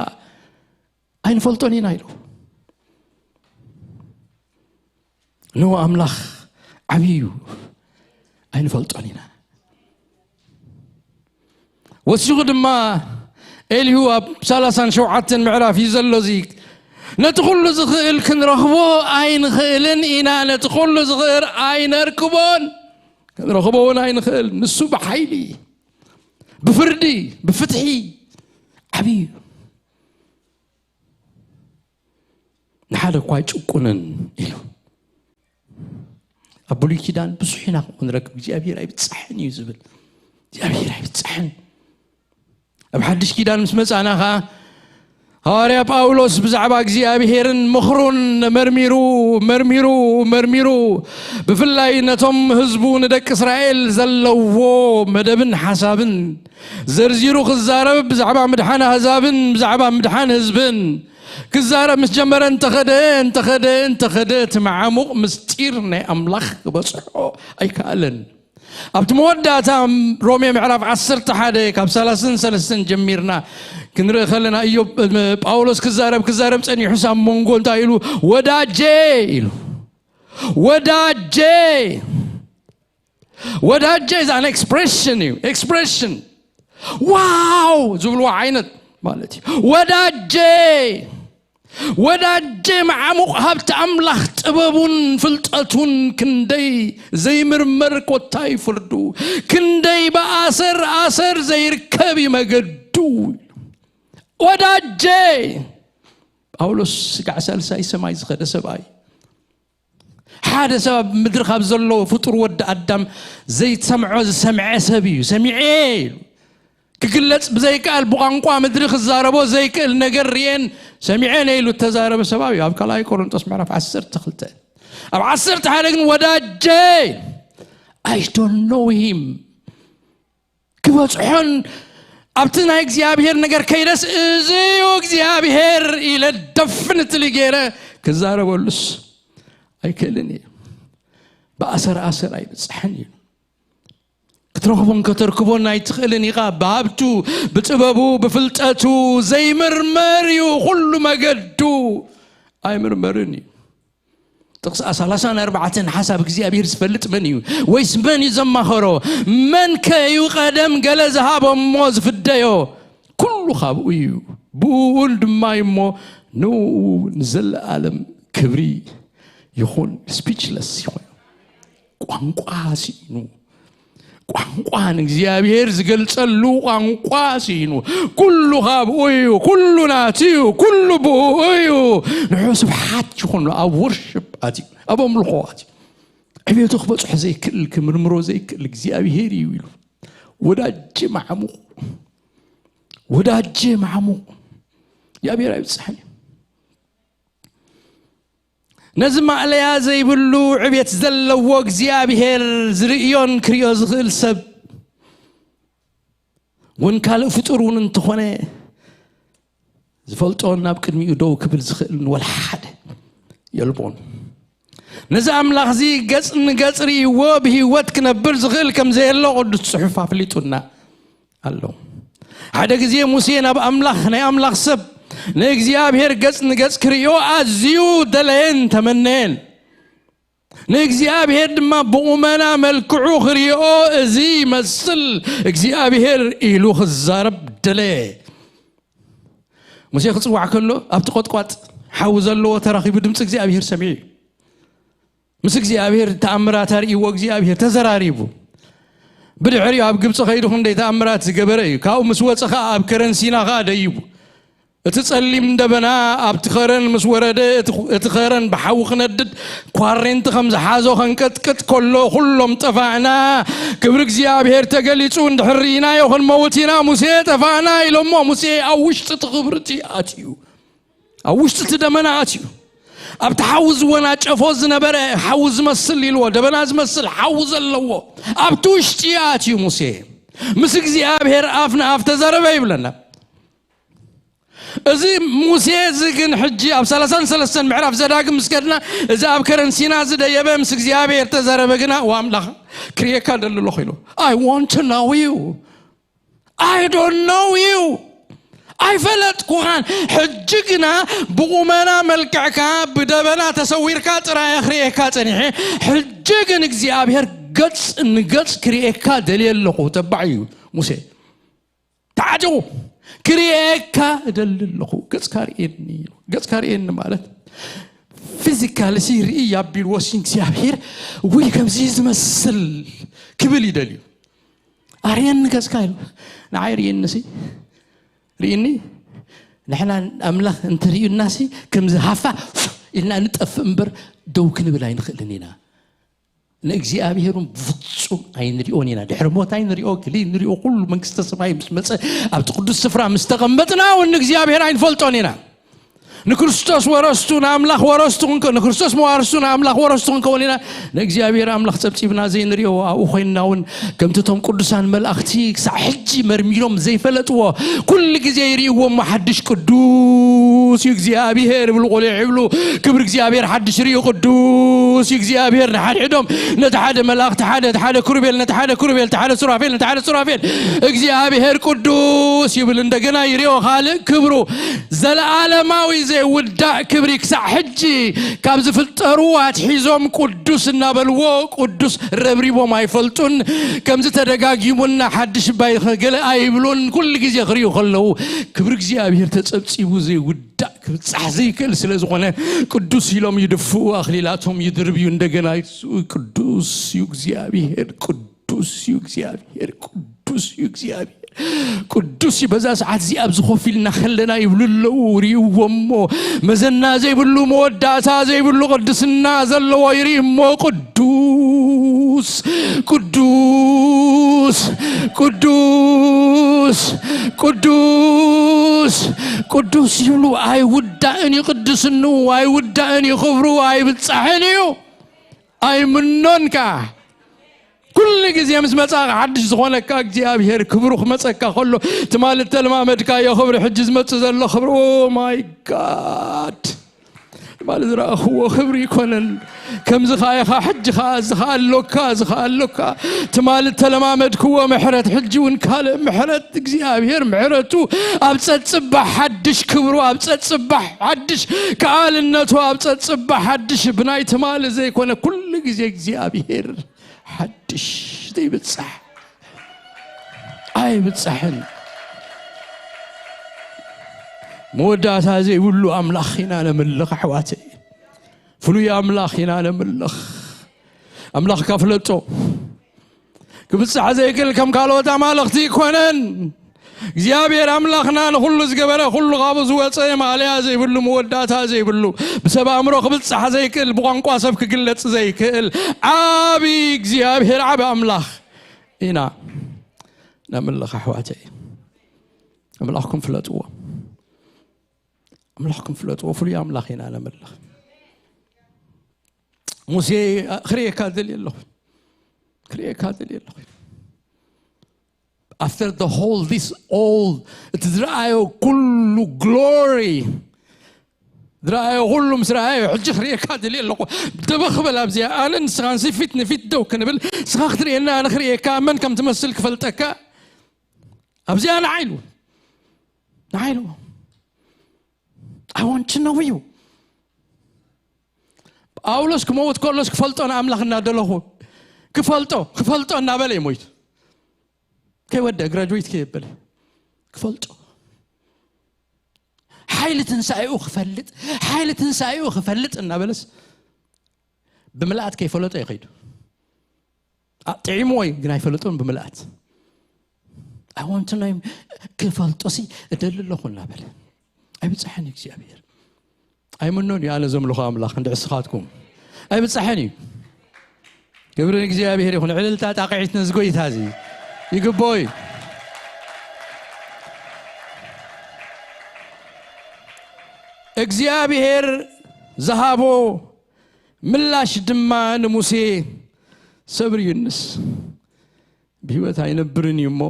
ኣይንፈልጦን ኢና ኢሉ። ንሆ ኣምላኽ ዓብዩ እዩ ኣይንፈልጦን ኢና። ወሲኹ ድማ ኤልሁ ኣብ ሰላሳን ሸውዓተን ምዕራፍ እዩ ዘሎ። እዚ ነቲ ኩሉ ዝኽእል ክንረኽቦ ኣይንኽእልን ኢና፣ ነቲ ኩሉ ዝኽእል ኣይነርክቦን፣ ክንረኽቦ እውን ኣይንኽእል። ንሱ ብሓይሊ፣ ብፍርዲ፣ ብፍትሒ ዓብዩ እዩ። ንሓደ እኳ ኣይጭቁንን ኢሉ። ኣብ ብሉይ ኪዳን ብዙሕ ኢና ክንረክብ። እግዚኣብሔር ኣይብጻሕን እዩ ዝብል። እግዚኣብሔር ኣይብጻሕን። ኣብ ሓድሽ ኪዳን ምስ መጻና ኸዓ ሃዋርያ ጳውሎስ ብዛዕባ እግዚኣብሔርን ምኽሩን መርሚሩ መርሚሩ መርሚሩ፣ ብፍላይ ነቶም ህዝቡ ንደቂ እስራኤል ዘለዎ መደብን ሓሳብን ዘርዚሩ ክዛረብ፣ ብዛዕባ ምድሓን ኣህዛብን ብዛዕባ ምድሓን ህዝብን ክዛረብ ምስ ጀመረ፣ እንተኸደ እንተኸደ እንተኸደ እቲ መዓሙቕ ምስጢር ናይ ኣምላኽ ክበጽሖ ኣይከኣለን። ኣብቲ መወዳእታ ሮሜ ምዕራፍ ዓሰርተ ሓደ ካብ ሰላሳን ሰለስተን ጀሚርና ክንርኢ ከለና፣ እዮብ ጳውሎስ ክዛረብ ክዛረብ ጸኒሑ ሳብ መንጎ እንታይ ኢሉ? ወዳጄ ኢሉ። ወዳጄ ወዳጄ is an expression እዩ። Expression ዋው ዝብልዎ ዓይነት ማለት እዩ። ወዳጄ ወዳጄ መዓሙቕ ሃብቲ ኣምላኽ ጥበቡን ፍልጠቱን ክንደይ ዘይምርመር ኮታይ ፍርዱ፣ ክንደይ ብኣሰር ኣሰር ዘይርከብ እዩ መገዱ። ወዳጄ ጳውሎስ ስጋዕ ሳልሳይ ሰማይ ዝኸደ ሰብኣይ ሓደ ሰብ ኣብ ምድሪ ካብ ዘሎ ፍጡር ወዲ ኣዳም ዘይሰምዖ ዝሰምዐ ሰብ እዩ። ሰሚዐ ኢሉ ክግለጽ ብዘይከኣል ብቋንቋ ምድሪ ክዛረቦ ዘይክእል ነገር ርኤን ሰሚዐን ኢሉ እተዛረበ ሰብኣይ እዩ። ኣብ ካልኣይ ቆሮንጦስ ምዕራፍ ዓሰርተ ክልተ ኣብ ዓሰርተ ሓደ ግን ወዳጀ I don't know him ክበጽሖን ኣብቲ ናይ እግዚኣብሔር ነገር ከይደስ እዚ እዩ እግዚኣብሔር ኢለ ደፍንትሊ ገይረ ክዛረበሉስ ኣይክእልን እየ። ብኣሰር ኣሰር ኣይብጽሕን እዩ። ክትረኽቦን ከተርክቦን ኣይትኽእልን ኢኻ። ብሃብቱ ብጥበቡ ብፍልጠቱ ዘይምርመር እዩ። ኩሉ መገዱ ኣይምርመርን እዩ። ጥቕሲ ሰላሳን ኣርባዕተን ሓሳብ እግዚኣብሔር ዝፈልጥ መን እዩ? ወይስ መን እዩ ዘማኸሮ? መን ከ እዩ ቀደም ገለ ዝሃቦ እሞ ዝፍደዮ? ኩሉ ካብኡ እዩ፣ ብኡውን ድማ እዩ እሞ ንኡ ንዘለኣለም ክብሪ ይኹን። ስፒችለስ ይኹን ቋንቋ ስኢኑ ቋንቋ ንእግዚኣብሔር ዝገልጸሉ ቋንቋ ስኢኑ ኩሉ ካብኡ እዩ፣ ኩሉ ናቱ እዩ፣ ኩሉ ብኡ እዩ። ንዑ ስብሓት ይኹን ኣብ ወርሽፕ ኣትዩ ኣብ ኣምልኾ ኣትዩ ዕቤቱ ክበጽሖ ዘይክእል ክምርምሮ ዘይክእል እግዚኣብሔር እዩ ኢሉ ወዳጀ መዓሙቕ ወዳጀ መዓሙቕ እግዚኣብሔር ኣይብጽሕን እዩ። ነዚ ማእለያ ዘይብሉ ዕቤት ዘለዎ እግዚኣብሔር ዝርእዮን ክርእዮ ዝኽእል ሰብ እውን ካልእ ፍጡር እውን እንተኾነ ዝፈልጦን ናብ ቅድሚኡ ደው ክብል ዝኽእልን ወላ ሓደ የልቦን። ነዚ ኣምላኽ እዚ ገጽ ንገጽ ርእይዎ ብህይወት ክነብር ዝኽእል ከም ዘየሎ ቅዱስ ጽሑፍ ኣፍሊጡና ኣሎ። ሓደ ግዜ ሙሴ ናብ ኣምላኽ ናይ ኣምላኽ ሰብ ንእግዚኣብሔር ገጽ ንገጽ ክርእዮ ኣዝዩ ደለየን ተመነየን። ንእግዚኣብሔር ድማ ብቑመና መልክዑ ክርእዮ እዚ ይመስል እግዚኣብሔር ኢሉ ክዛረብ ደለየ። ሙሴ ክጽዋዕ ከሎ ኣብቲ ቆጥቋጥ ሓዊ ዘለዎ ተራኺቡ ድምፂ እግዚኣብሔር ሰሚዑ እዩ። ምስ እግዚኣብሔር ተኣምራት ኣርእይዎ እግዚኣብሔር ተዘራሪቡ። ብድሕሪኡ ኣብ ግብፂ ከይዱ ክንደይ ተኣምራት ዝገበረ እዩ። ካብኡ ምስ ወፀ ኸዓ ኣብ ከረን ሲና ኸዓ ደይቡ። እቲ ጸሊም ደበና ኣብቲ ኸረን ምስ ወረደ፣ እቲ፣ እቲ ኸረን ብሓዊ ክነድድ ኳሬንቲ ከም ዝሓዞ ከንቀጥቅጥ ከሎ፣ ኩሎም ጠፋእና። ክብሪ እግዚኣብሔር ተገሊጹ፣ እንድሕር ርኢናዮ ክንመውት ኢና። ሙሴ፣ ጠፋእና ኢሎሞ። ሙሴ ኣብ ውሽጢ እቲ ክብሪ እቲ ኣትዩ። ኣብ ውሽጢ እቲ ደመና ኣትዩ። ኣብቲ ሓዊ ዝወናጨፎ ዝነበረ ሓዊ ዝመስል ኢልዎ፣ ደበና ዝመስል ሓዊ ዘለዎ ኣብቲ ውሽጢ ኣትዩ ሙሴ። ምስ እግዚኣብሔር ኣፍ ንኣፍ ተዛረበ ይብለና። እዚ ሙሴ እዚ ግን ሕጂ ኣብ ሰላሳን ሰለስተን ምዕራፍ ዘዳግም ምስ ከድና፣ እዚ ኣብ ከረን ሲና ዝደየበ ምስ እግዚኣብሔር ተዛረበ ግና፣ "ዋ ኣምላኽ፣ ክርእየካ ደሊ ኣለኹ" ኢሉ። "I want to know you. I don't know you. ኣይፈለጥኩኻን። ሕጂ ግና ብቑመና መልክዕካ ብደበና ተሰዊርካ ጥራይ ክርእየካ ጸኒሐ። ሕጂ ግን እግዚኣብሔር ገጽ ንገጽ ክርእየካ ደልየ ኣለኹ" ተባዕ እዩ ሙሴ። ተዓጀቡ። "ክርእየካ እደሊ ኣለኹ፣ ገጽካ ርእየኒ" ኢሉ። ገጽካ ርእየኒ ማለት ፊዚካሊ ሲ ርኢ ኣቢልዎ ሲ እግዚኣብሔር ወይ ከምዚ ዝመስል ክብል ይደልዩ። "ኣርእየኒ ገጽካ" ኢሉ። "ንዓይ ርእየኒ ሲ ርእየኒ። ንሕና ኣምላኽ እንተርእዩና ሲ ከምዚ ሃፋ ኢልና ንጠፍእ እምበር ደው ክንብል ኣይንኽእልን ኢና። ንእግዚኣብሔር እውን ብፍጹም ኣይንሪኦን ኢና። ድሕሪ ሞት ኣይንሪኦ፣ ክሊ ንሪኦ፣ ኩሉ መንግስተ ሰማይ ምስ መጸ፣ ኣብቲ ቅዱስ ስፍራ ምስ ተቐመጥና እውን ንእግዚኣብሔር ኣይንፈልጦን ኢና። ንክርስቶስ ወረስቱ፣ ንኣምላኽ ወረስቱ ክንከ-፣ ንክርስቶስ መዋርስቱ፣ ንኣምላኽ ወረስቱ ክንከውን ኢና። ንእግዚኣብሔር ኣምላኽ ጸብጺብና ዘይንሪኦ፣ ኣብኡ ኮይንና እውን ከምቲ እቶም ቅዱሳን መላእኽቲ ክሳዕ ሕጂ መርሚሮም ዘይፈለጥዎ፣ ኩሉ ግዜ ይርእይዎ እሞ ሓድሽ ቅዱስ እዩ እግዚኣብሔር ይብሉ፣ ቆልዑ ይብሉ። ክብሪ እግዚኣብሔር ሓድሽ ርእዩ ቅዱስ እዩ እግዚኣብሔር። ንሓድሕዶም ነቲ ሓደ መልኣኽቲ ሓደ፣ እቲ ሓደ ክሩቤል ነቲ ሓደ ክሩቤል፣ እቲ ሓደ ሱራፌል ነቲ ሓደ ሱራፌል እግዚኣብሔር ቅዱስ ይብል። እንደገና ይርእዮ ካልእ ክብሩ ዘለዓለማዊ ዘይውዳእ ክብሪ ክሳዕ ሕጂ ካብ ዝፍጠሩ ኣትሒዞም ቅዱስ እናበልዎ ቅዱስ ረብሪቦም ኣይፈልጡን። ከምዚ ተደጋጊሙና ሓድሽ ባይ ገለ ኣይብሉን። ኩሉ ግዜ ክርእዩ ከለዉ ክብሪ እግዚኣብሔር ተጸብጺቡ ዘይውዳእ ክብጻሕ ዘይክእል ስለ ዝኾነ ቅዱስ ኢሎም ይድፍኡ፣ ኣኽሊላቶም ይድርብዩ። እንደገና ይትስኡ። ቅዱስ እዩ እግዚኣብሔር፣ ቅዱስ እዩ እግዚኣብሔር፣ ቅዱስ እዩ እግዚኣብሔር። ቅዱስ እዩ። በዛ ሰዓት እዚኣ ኣብዚ ኮፍ ኢልና ከለና ይብሉ ኣለዉ፣ ርእይዎ እሞ መዘና ዘይብሉ መወዳእታ ዘይብሉ ቅድስና ዘለዎ ይርኢ እሞ ቅዱስ፣ ቅዱስ፣ ቅዱስ፣ ቅዱስ፣ ቅዱስ ይብሉ። ኣይውዳእን እዩ ቅድስንኡ፣ ኣይውዳእን እዩ ክብሩ፣ ኣይብጻሕን እዩ፣ ኣይምኖን ከኣ። ኩሉ ግዜ ምስ መጻኻ ሓድሽ ዝኾነካ እግዚኣብሔር ክብሩ ክመጸካ ከሎ፣ ትማሊ እተለማመድካዮ ክብሪ ሕጂ ዝመጽእ ዘሎ ክብሪ፣ ኦ ማይ ጋድ! ትማሊ ዝረኣኽዎ ክብሪ ይኮነን። ከምዚ ኸኣ ኢኻ፣ ሕጂ ኸኣ እዚ ኸኣ ኣሎካ፣ እዚ ኸኣ ኣሎካ። ትማሊ እተለማመድክዎ ምሕረት፣ ሕጂ እውን ካልእ ምሕረት፣ እግዚኣብሔር ምሕረቱ ኣብ ጸጽባሕ ሓድሽ ክብሩ፣ ኣብ ጸጽባሕ ሓድሽ ከኣልነቱ፣ ኣብ ጸጽባሕ ሓድሽ ብናይ ትማሊ ዘይኮነ ኩሉ ግዜ እግዚኣብሔር ሓድሽ ዘይብጻሕ ኣይብጻሕን። መወዳእታ ዘይብሉ ኣምላኽ ኢና ነምልኽ ኣሕዋተይ። ፍሉይ ኣምላኽ ኢና ነምልኽ። ኣምላኽካ ፍለጦ። ክብጻሕ ዘይክእል ከም ካልኦት ኣማልኽቲ ኣይኮነን። እግዚኣብሔር ኣምላኽና ንኹሉ ዝገበረ፣ ኩሉ ካብኡ ዝወፀ፣ ማእለያ ዘይብሉ፣ መወዳእታ ዘይብሉ፣ ብሰብ ኣእምሮ ክብጻሕ ዘይክእል፣ ብቋንቋ ሰብ ክግለጽ ዘይክእል ዓቢ እግዚኣብሔር፣ ዓቢ ኣምላኽ ኢና ነምልኽ ኣሕዋተይ። ኣምላኽኩም ፍለጥዎ። ኣምላኽኩም ፍለጥዎ። ፍሉይ ኣምላኽ ኢና ነምልኽ። ሙሴ፣ ክርእየካ ደልየ ኣለኹ። ክርእየካ ደልየ ኣለኹ። After the whole, this all፣ እቲ ዝረኣዮ ኩሉ ግሎሪ፣ ዝረኣዮ ኩሉ ምስ ረኣዮ፣ ሕጂ ክርእየካ ደልየ ኣለኹ። ደበኽ በል ኣብዚኣ፣ ኣነ ንስኻን ሲ ፊት ንፊት ደው ክንብል፣ ንስኻ ክትርእየና፣ ኣነ ክርእየካ፣ መን ከም ትመስል ክፈልጠካ። ኣብዚኣ ንዓይ ኢሉ። ንዓይ ኢሉ። I want to know you. ጳውሎስ ክመውት ከሎስ ክፈልጦ ንኣምላኽ እናደለኹ ክፈልጦ ክፈልጦ እናበለ እዩ ሞይቱ። ከይወደ ግራጁዌት ከየበለ ክፈልጦ ሓይሊ ትንሳኤኡ ክፈልጥ ሓይሊ ትንሳኤኡ ክፈልጥ እናበለስ ብምልኣት ከይፈለጦ ይኸይዱ። ጥዒምዎ እዩ ግን ኣይፈለጦን ብምልኣት። ኣወንትናይ ክፈልጦሲ እደሊ ኣለኹ እናበለ ኣይብፅሐን እዩ እግዚኣብሔር። ኣይምኖን እዩ ኣነ ዘምልኾ ኣምላኽ እንድዕስኻትኩም ኣይብፅሐን እዩ። ክብሪ እግዚኣብሔር ይኹን። ዕልልታ ጣቕዒት ነዚ ጎይታ እዚ ይግብኦ እዩ። እግዚኣብሔር ዝሃቦ ምላሽ ድማ ንሙሴ፣ ሰብሪ ይንስ ብህይወት ኣይነብርን እዩ እሞ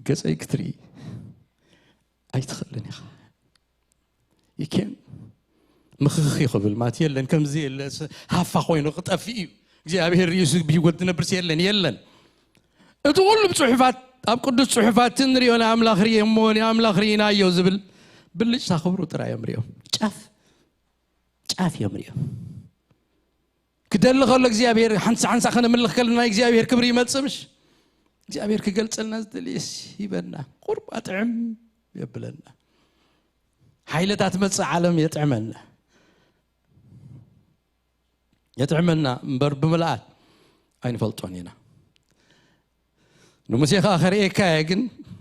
ገጸይ ክትርኢ ኣይትኽእልን ኢኻ። ይኬን ምኽኽ ይኽብል ማለት የለን። ከምዚ የለ ሃፋ ኮይኑ ክጠፍእ እዩ። እግዚኣብሔር ርእሱ ብህይወት ዝነብርስ የለን የለን። እቲ ኩሉ ብፅሑፋት ኣብ ቅዱስ ፅሑፋት ንሪኦ ንኣምላኽ ርእየ እሞ ንኣምላኽ ርኢናዮ ዝብል ብልጭታ ክብሩ ጥራይ እዮም ርእዮም። ጫፍ ጫፍ እዮም ርእዮም። ክደሊ ከሎ እግዚኣብሔር ሓንሳ ሓንሳ ከነምልኽ ከለና እግዚኣብሔር ክብሪ ይመጽእ ምሽ እግዚኣብሔር ክገልጸልና ዝደልየስ ይበና ቁርብ ኣጥዕም የብለና። ሓይለታት መጽእ ዓለም የጥዕመና የጥዕመና እምበር ብምልኣት ኣይንፈልጦን ኢና። ንሙሴ ከዓ ከርእየካ እየ ግን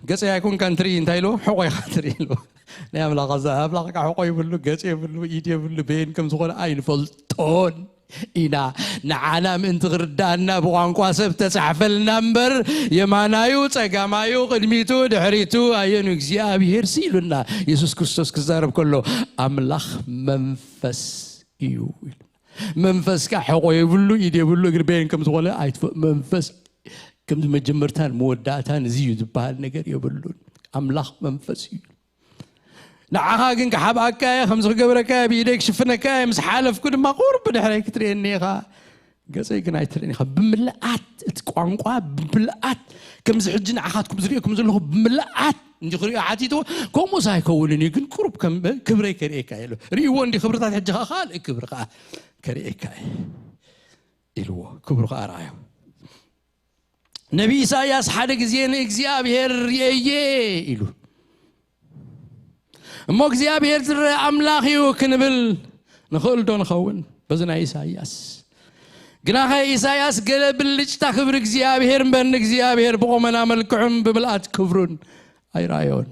ገፀይ ኣይኮንካን ትርኢ እንታይ ኢልዎ? ሕቆ ኢኻ ትርኢ ኢልዎ። ናይ ኣምላኽ ኣዛ ኣምላኽ ከዓ ሕቆ ይብሉ ገፅ የብሉ ኢድ የብሉ በየን ከም ዝኾነ ኣይንፈልጦን ኢና። ንዓና ምእንቲ ክርዳእና ብቋንቋ ሰብ ተፃሕፈልና እምበር የማናዩ ፀጋማዩ ቅድሚቱ ድሕሪቱ ኣየኑ እግዚኣብሔር ሲ ኢሉና። የሱስ ክርስቶስ ክዛረብ ከሎ ኣምላኽ መንፈስ እዩ ኢሉ። መንፈስካ ሕቆ የብሉ ኢድ የብሉ እግሪ በየን ከም ዝኾነ ኣይትፈ መንፈስ ከምዚ መጀመርታን መወዳእታን እዚ እዩ ዝበሃል ነገር የብሉን። ኣምላኽ መንፈስ እዩ። ንዓኻ ግን ክሓብኣካ እየ ከምዚ ክገብረካ እየ ብኢደይ ክሽፍነካ እየ ምስ ሓለፍኩ ድማ ቁርብ ድሕረይ ክትርእየኒ ኢኻ። ገፀይ ግን ኣይትርእን ኢኻ ብምልኣት እቲ ቋንቋ ብምልኣት ከምዚ ሕጂ ንዓኻትኩም ዝርእየኩም ዘለኹ ብምልኣት እንዲ ክሪኦ ሓቲትዎ። ከምኡስ ኣይከውንን እዩ ግን ቁሩብ ከም ክብረይ ከርእየካ ኢሉ ርእይዎ እንዲ ክብርታት ሕጂ ከዓ ካልእ ክብሪ ከዓ ከርእየካ እየ ኢልዎ። ክብሩ ከዓ ረኣዮ። ነቢ ኢሳያስ ሓደ ግዜ ንእግዚኣብሔር ርእየየ ኢሉ እሞ እግዚኣብሔር ዝረአ ኣምላኽ እዩ ክንብል ንኽእል ዶ ንኸውን? በዚ ናይ ኢሳያስ ግናኸ ኢሳያስ ገለ ብልጭታ ክብሪ እግዚኣብሔር እምበር ንእግዚኣብሔር ብቆመና መልክዑን ብምልኣት ክብሩን ኣይረኣዮን።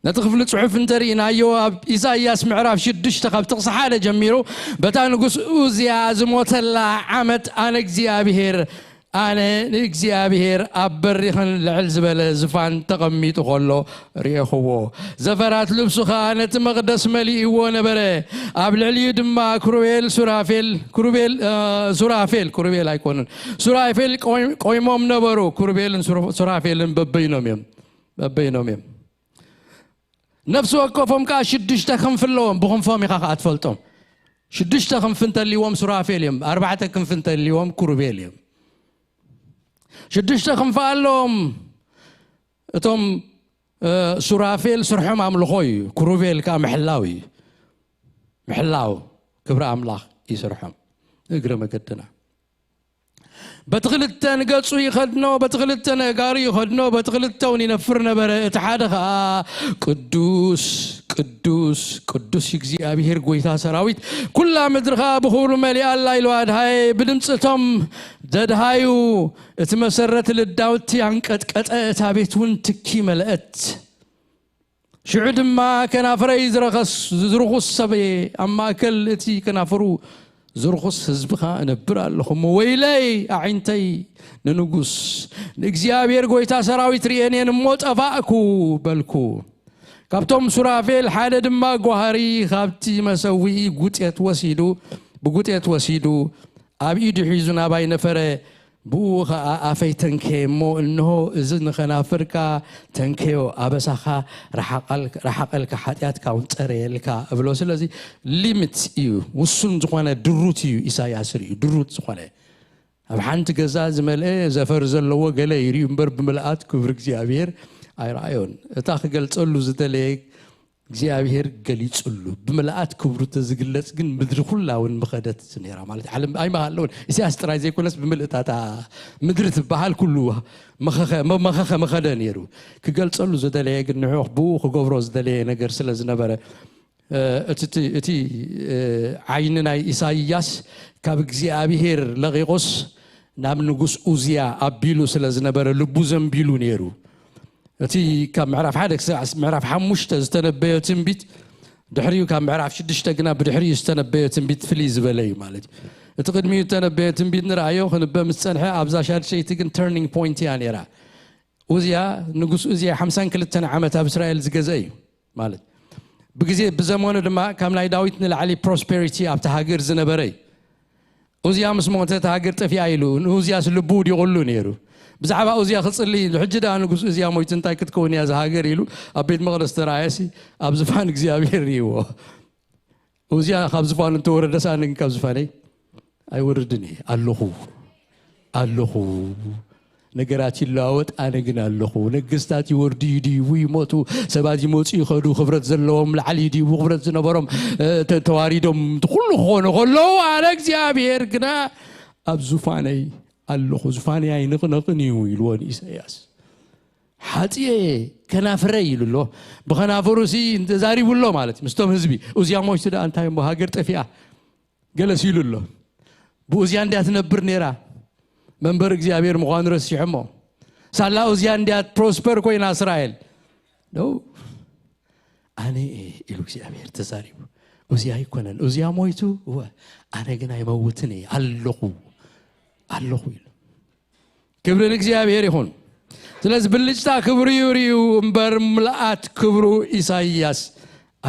ነቲ ክፍሊ ጽሑፍ እንተርኢናዮ ኣብ ኢሳይያስ ምዕራፍ ሽዱሽተ ካብ ጥቕሲ ሓደ ጀሚሩ በታ ንጉስ ኡዝያ ዝሞተላ ዓመት ኣነ እግዚኣብሔር ኣነ ንእግዚኣብሔር ኣብ በሪኽን ልዕል ዝበለ ዝፋን ተቐሚጡ ኸሎ ርኤኽዎ። ዘፈራት ልብሱ ኸኣ ነቲ መቕደስ መሊእዎ ነበረ። ኣብ ልዕሊኡ ድማ ክሩቤል ሱራፌል ክሩቤል ሱራፌል ክሩቤል ኣይኮኑን ሱራፌል ቆይሞም ነበሩ። ክሩቤልን ሱራፌልን በበይኖም እዮም በበይኖም እዮም። ነፍሲ ወከፎም ከዓ ሽዱሽተ ክንፊ ኣለዎም። ብክንፎም ኢኻ ከዓ ትፈልጦም። ሽዱሽተ ክንፊ እንተልዎም ሱራፌል እዮም። ኣርባዕተ ክንፊ እንተልዎም ኩሩቤል እዮም። ሽዱሽተ ክንፊ ኣለዎም። እቶም ሱራፌል ስርሖም ኣምልኾ እዩ። ኩሩቤል ከዓ ምሕላው እዩ። ምሕላው ክብሪ ኣምላኽ ይስርሖም። እግረ መገድና በቲ ክልተ ንገጹ ይኸድኖ በቲ ክልተ ነእጋሩ ይኸድኖ በቲ ክልተ እውን ይነፍር ነበረ። እቲ ሓደ ኸኣ ቅዱስ ቅዱስ ቅዱስ እግዚኣብሔር ጎይታ ሰራዊት ኩላ ምድሪ ኸኣ ብኽብሩ መሊኣ ኣላ ኢሉ ኣድሃየ። ብድምፂ እቶም ዘድሃዩ እቲ መሰረት ልዳውቲ ኣንቀጥቀጠ እታ ቤት እውን ትኪ መለአት። ሽዑ ድማ ከናፍረይ ዝረኸስ ዝርኹስ ሰብ እየ ኣብ ማእከል እቲ ከናፍሩ ዝርኹስ ህዝቢ ኸኣ እነብር ኣለኹ እሞ ወይለይ ኣዒንተይ ንንጉስ ንእግዚኣብሔር ጐይታ ሰራዊት ርእየን እየን እሞ ጠፋእኩ በልኩ። ካብቶም ሱራፌል ሓደ ድማ ጓህሪ ካብቲ መሰውኢ ጉጤት ወሲዱ ብጉጤት ወሲዱ ኣብ ኢዱ ሒዙ ናባይ ነፈረ። ብኡ ኸዓ ኣፈይ ተንከየ እሞ እንሆ እዚ ንኸናፍርካ ተንከዮ ኣበሳኻ ረሓቐልካ ሓጢኣትካ እውን ጸረየልካ እብሎ። ስለዚ ሊሚት እዩ ውሱን ዝኾነ ድሩት እዩ ኢሳያስ ርእዩ ድሩት ዝኾነ ኣብ ሓንቲ ገዛ ዝመልአ ዘፈር ዘለዎ ገለ ይርእዩ እምበር ብምልኣት ክብሪ እግዚኣብሔር ኣይረኣዮን። እታ ክገልጸሉ ዝደለየ እግዚኣብሔር ገሊጹሉ። ብምልኣት ክብሩ ተዝግለጽ ግን ምድሪ ኩላ እውን ምኸደት ነይራ። ማለት ዓለም ኣይመሃለውን። ኢሳያስ ጥራይ ዘይኮነስ ብምልእታታ ምድሪ ትበሃል ኩሉ መኸኸ መኸኸ መኸደ ነይሩ። ክገልጸሉ ዝደለየ ግን ንዑ ብኡ ክገብሮ ዝደለየ ነገር ስለ ዝነበረ፣ እቲ እቲ- እቲ እ፣ ዓይኒ ናይ ኢሳይያስ ካብ እግዚኣብሔር ለቒቑስ ናብ ንጉስ ኡዝያ ኣቢሉ ስለ ዝነበረ ልቡ ዘንቢሉ ነይሩ። እቲ ካብ ምዕራፍ ሓደ ክሳዕ ምዕራፍ ሓሙሽተ ዝተነበየ ትንቢት፣ ድሕሪኡ ካብ ምዕራፍ ሽዱሽተ ግና ብድሕሪኡ ዝተነበየ ትንቢት ፍልይ ዝበለ እዩ ማለት እዩ። እቲ ቅድሚኡ ዝተነበየ ትንቢት ንረኣዮ ክንበ ምስ ጸንሐ፣ ኣብዛ ሻድሸይቲ ግን turning point እያ ነይራ። ኡዝያ፣ ንጉስ ኡዝያ ሓምሳን ክልተን ዓመት ኣብ እስራኤል ዝገዘ እዩ ማለት፣ ብግዜ ብዘመኑ ድማ ካብ ናይ ዳዊት ንላዕሊ prosperity ኣብቲ ሃገር ዝነበረ እዩ። ኡዝያ ምስ ሞተ እታ ሃገር ጠፊኣ ኢሉ ንኡዝያስ ልቡ ውዲቑሉ ነይሩ። ብዛዕባ ኡዝያ ክጽሊ፣ ሕጂ ደኣ ንጉስ ኡዝያ ሞይቱ እንታይ ክትከውን እያ እዛ ሃገር ኢሉ ኣብ ቤት መቕደስ ተራእየሲ፣ ኣብ ዝፋን እግዚኣብሔር ርእይዎ። ኡዝያ ካብ ዝፋኑ እንተወረደ፣ ሳእኒ ግን ካብ ዝፋነይ ኣይወርድን እየ። ኣለኹ፣ ኣለኹ። ነገራት ይለዋወጥ፣ ኣነ ግን ኣለኹ። ነገስታት ይወርዱ ይድይቡ ይሞቱ፣ ሰባት ይመፁ ይኸዱ፣ ክብረት ዘለዎም ላዕሊ ይድይቡ፣ ክብረት ዝነበሮም እ፣ ተ- ተዋሪዶም ኩሉ ክኾኑ ከለዉ፣ ኣነ እግዚኣብሔር ግና ኣብ ዙፋነይ ኣለኹ። ዙፋነይ ኣይንቕነቕን እዩ ኢልዎ ንኢሳያስ። ሓፂኤ ከናፍረይ ኢሉ ኣሎ። ብኸናፍሩ ሲ ተዛሪቡ ኣሎ ማለት እዩ ምስቶም ህዝቢ። ኡዝያ ሞይቱ ደኣ እንታይ እሞ ሃገር ጠፊኣ ገለስ ኢሉ ኣሎ። ብኡዝያ እንድያ ትነብር ነይራ። መንበር እግዚኣብሔር ምዃኑ ረሲዖሞ። ሳላ ኡዝያ እንድያ ፕሮስፐር ኮይና እስራኤል። ኖ፣ ኣነ እየ ኢሉ እግዚኣብሔር ተዛሪቡ። ኡዝያ ኣይኮነን። ኡዝያ ሞይቱ፣ እወ፣ ኣነ ግን ኣይመውትን እየ፣ ኣለኹ፣ ኣለኹ ኢሉ። ክብሪ ንእግዚኣብሔር ይኹን። ስለዚ ብልጭታ ክብሩ እዩ ርእዩ እምበር ምልኣት ክብሩ ኢሳይያስ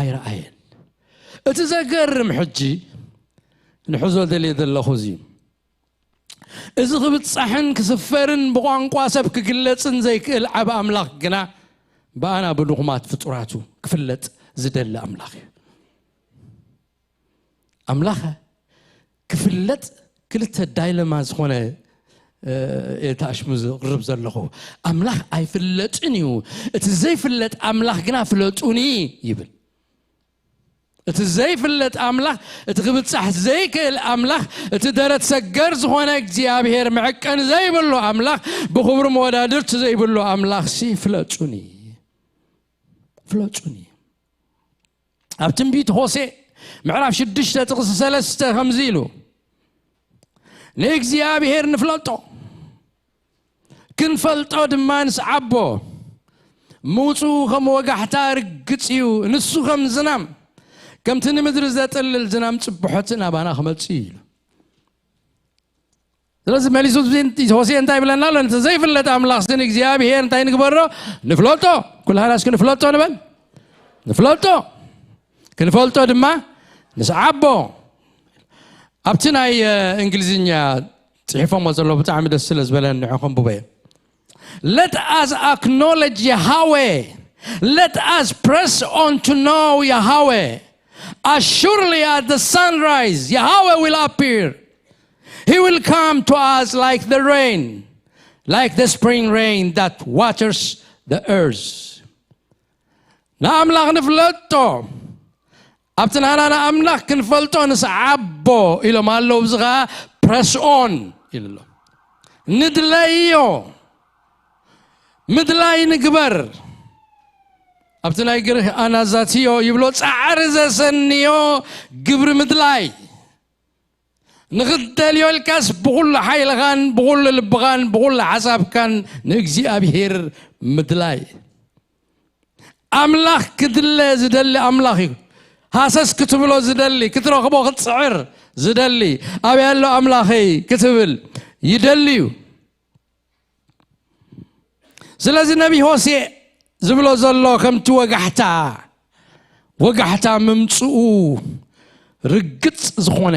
ኣይረኣየን። እቲ ዘገርም ሕጂ ንሕዞ ደልየ ዘለኹ እዚ እዩ። እዚ ክብጻሕን ክስፈርን ብቋንቋ ሰብ ክግለጽን ዘይክእል ዓቢ ኣምላኽ ግና ብኣና ብድኹማት ፍጡራቱ ክፍለጥ ዝደሊ ኣምላኽ እዩ። ኣምላኽ ክፍለጥ ክልተ ዳይለማ ዝኾነ፣ እ፣ እየ ተኣሽሙ ዝቕርብ ዘለኹ። ኣምላኽ ኣይፍለጥን እዩ፣ እቲ ዘይፍለጥ ኣምላኽ ግና ፍለጡኒ ይብል። እቲ ዘይፍለጥ ኣምላኽ፣ እቲ ክብጻሕ ዘይክእል ኣምላኽ፣ እቲ ደረት ሰገር ዝኾነ እግዚኣብሔር መዐቀኒ ዘይብሉ ኣምላኽ፣ ብኽብሩ መወዳድርቲ ዘይብሉ ኣምላኽ ሲ ፍለጡኒ፣ ፍለጡኒ። ኣብ ትንቢት ሆሴ ምዕራፍ ሽዱሽተ ጥቕሲ ሰለስተ ከምዚ ኢሉ፣ ንእግዚኣብሔር ንፍለጦ፣ ክንፈልጦ ድማ ንስዓቦ። ምውፅኡ ከም ወጋሕታ ርግፅ እዩ፣ ንሱ ከም ዝናም፣ ከምቲ ንምድሪ ዘጥልል ዝናም ጽብሖት ናባና ክመጽእ እዩ ኢሉ። ስለዚ መሊሱ ሆሴ እንታይ ይብለና ኣሎ? ነቲ ዘይፍለጥ ኣምላኽ ስን እግዚኣብሔር እንታይ ንግበሮ? ንፍለጦ። ኩላህና እስኪ ንፍለጦ ንበል። ንፍለጦ። ክንፈልጦ ድማ ንስዓቦ። ኣብቲ ናይ፣ እ፣ እንግሊዝኛ ጽሒፎሞ ዘለዉ ብጣዕሚ ደስ ስለ ዝበለኒ ንዑ ከንብቦ እየ። Let us acknowledge Yahweh. Let us press on to know Yahweh. As surely as the sunrise, Yahweh will appear. He will come to us like the rain, like the spring rain that waters the earth. ንኣምላኽ ንፍለጦ፣ ኣብቲ ናህና ንኣምላኽ ክንፈልጦ ንስዓቦ ኢሎም ኣለዉ። እዚ ኸዓ ፕረስኦን ኢሉ ኣሎ። ንድለዮ፣ ምድላይ ንግበር። ኣብቲ ናይ ግሪኽ ኣናዛትዮ ይብሎ፣ ጻዕሪ ዘሰንዮ ግብሪ ምድላይ። ንኽትደልዮ ኢልካስ ብኹሉ ሓይልኻን ብኹሉ ልብኻን ብኹሉ ሓሳብካን ንእግዚኣብሔር ምድላይ። ኣምላኽ ክድለ ዝደሊ ኣምላኽ እዩ። ሃሰስ ክትብሎ ዝደሊ፣ ክትረኽቦ ክትጽዕር ዝደሊ፣ ኣበይ ኣሎ ኣምላኸይ ክትብል ይደሊ እዩ። ስለዚ ነቢ ሆሴዕ ዝብሎ ዘሎ ከምቲ ወጋሕታ፣ ወጋሕታ ምምጽኡ ርግጽ ዝኾነ፣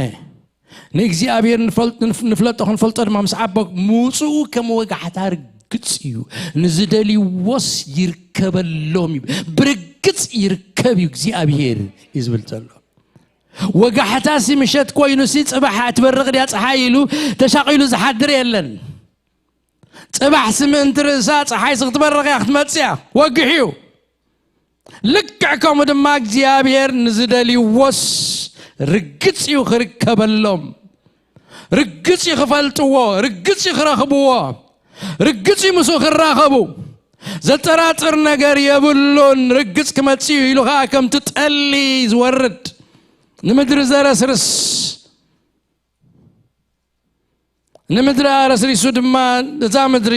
ንእግዚኣብሔር ንፈልጥ-፣ ንፍ-፣ ንፍለጦ ክንፈልጦ ድማ ምስ ዓቦ ምውጽኡ ከም ወጋሕታ ርግጽ እዩ። ንዝደልይዎስ ይርከበሎም እዩ። ብርግጽ ይርከብ እዩ እግዚኣብሔር እዩ ዝብል ዘሎ። ወጋሕታሲ ምሸት ኮይኑሲ ጽባሕ ትበርቕ ድያ ጸሓይ ኢሉ ተሻቒሉ ዝሓድር የለን። ጽባሕ ስምእንቲ ርእሳ ጸሓይሲ ክትበርቕ እያ ክትመጽእ እያ። ወግሕ እዩ። ልክዕ ከምኡ ድማ እግዚኣብሔር ንዝደልይዎስ ርግጽ እዩ ክርከበሎም። ርግጽ እዩ ክፈልጥዎ፣ ርግጽ እዩ ክረኽብዎ፣ ርግጽ እዩ ምስኡ ክራኸቡ። ዘጠራጥር ነገር የብሉን። ርግጽ ክመጽእ እዩ ኢሉ ኸዓ ከምቲ ጠሊ ዝወርድ፣ ንምድሪ ዘረስርስ፣ ንምድሪ ኣረስሪሱ ድማ እዛ ምድሪ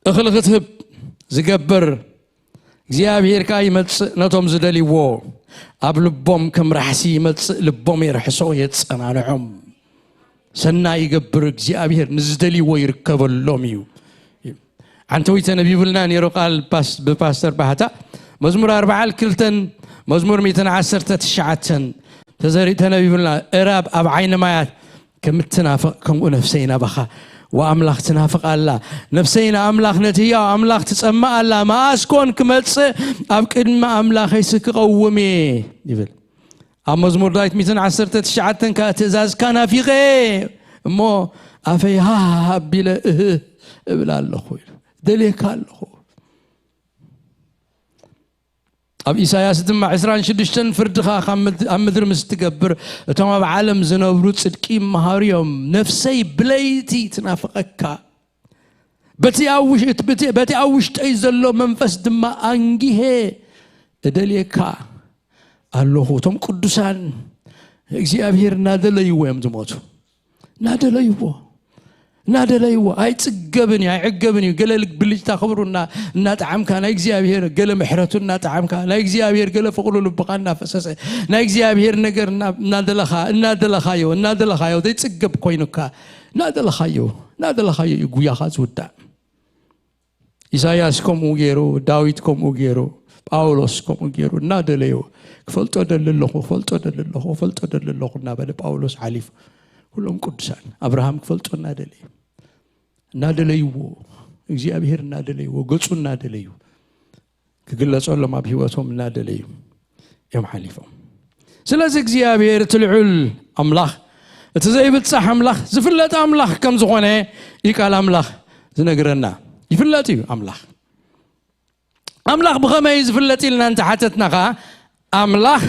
እኽሊ ክትህብ ዝገብር እግዚኣብሔር ከኣ ይመጽእ፣ ነቶም ዝደልይዎ ኣብ ልቦም ከም ራሕሲ ይመጽእ፣ ልቦም የርሕሶ፣ የጸናንዖም። ሰናይ ይገብር እግዚኣብሔር፣ ንዝደልይዎ ይርከበሎም እዩ። ዓንተዊት ተነቢቡልና ነይሩ ቃል ፓስ-፣ ብፓስተር ባህታ። መዝሙር ኣርባዓን ክልተን፣ መዝሙር ሚእትን ዓሰርተ ትሽዓተን ተዘሪ-፣ ተነቢቡልና። እራብ ኣብ ዓይኒ ማያት ከም እትናፍቕ ከምኡ ነፍሰይ ናባኻ ወኣምላኽ ትናፍቕ ኣላ። ነፍሰይ ንኣምላኽ ነቲ ህያው ኣምላኽ ትጸምእ ኣላ። መኣስ ኮን ክመጽእ ኣብ ቅድሚ ኣምላኸይስ ክቐውም እየ ይብል። ኣብ መዝሙር ዳዊት ሚእትን ዓሰርተ ትሽዓተን ከኣ ትእዛዝካ ናፊቐ እሞ ኣፈይ ሃህ ኣቢለ እህ እብል ኣለኹ ኢሉ። ደልየካ ኣለኹ። ኣብ ኢሳያስ ድማ ዕስራን ሽዱሽተን ፍርድኻ ካብ ምድ-፣ ኣብ ምድሪ ምስ ትገብር እቶም ኣብ ዓለም ዝነብሩ ጽድቂ ይመሃሩ እዮም። ነፍሰይ ብለይቲ ትናፍቐካ። በቲ ኣብ ውሽ-፣ እቲ፣ በቲ፣ በቲ ኣብ ውሽጠይ ዘሎ መንፈስ ድማ ኣንጊሄ እደልየካ ኣለኹ። እቶም ቅዱሳን እግዚኣብሔር እናደለይዎ እዮም ዝሞቱ። እናደለይዎ፣ እናደለይዎ። ኣይጽገብን እዩ፣ ኣይዕገብን እዩ። ገለ ልግ-፣ ብልጭታ ክብሩ እና-፣ እናጠዓምካ፣ ናይ እግዚኣብሔር ገለ ምሕረቱ እናጠዓምካ፣ ናይ እግዚኣብሔር ገለ ፍቕሩ ልብኻ እናፈሰሰ፣ ናይ እግዚኣብሔር ነገር እና-፣ እናደለኻ፣ እናደለኻዮ፣ እናደለኻዮ፣ ዘይጽገብ ኮይኑካ፣ እናደለኻዮ፣ እናደለኻዮ እዩ ጉያኻ ዝውዳእ። ኢሳያስ ከምኡ ገይሩ፣ ዳዊት ከምኡ ገይሩ፣ ጳውሎስ ከምኡ ገይሩ እናደለዮ፣ "ክፈልጦ ደሊ ኣለኹ፣ ክፈልጦ ደሊ ኣለኹ፣ ክፈልጦ ደሊ ኣለኹ" እናበለ ጳውሎስ ሓሊፉ። ኩሎም ቅዱሳን፣ ኣብርሃም ክፈልጦ እናደለየ፣ እናደለይዎ፣ እግዚኣብሔር እናደለይዎ፣ ገጹ እናደለዩ፣ ክግለጸሎም ኣብ ህይወቶም እናደለዩ እዮም ሓሊፎም። ስለዚ እግዚኣብሔር እቲ ልዑል ኣምላኽ፣ እቲ ዘይብጻሕ ኣምላኽ፣ ዝፍለጥ ኣምላኽ ከም ዝኾነ እዩ ቃል ኣምላኽ ዝነግረና። ይፍለጥ እዩ ኣምላኽ። ኣምላኽ ብኸመይ እዩ ዝፍለጥ ኢልና እንተሓተትና ኸዓ፣ ኣምላኽ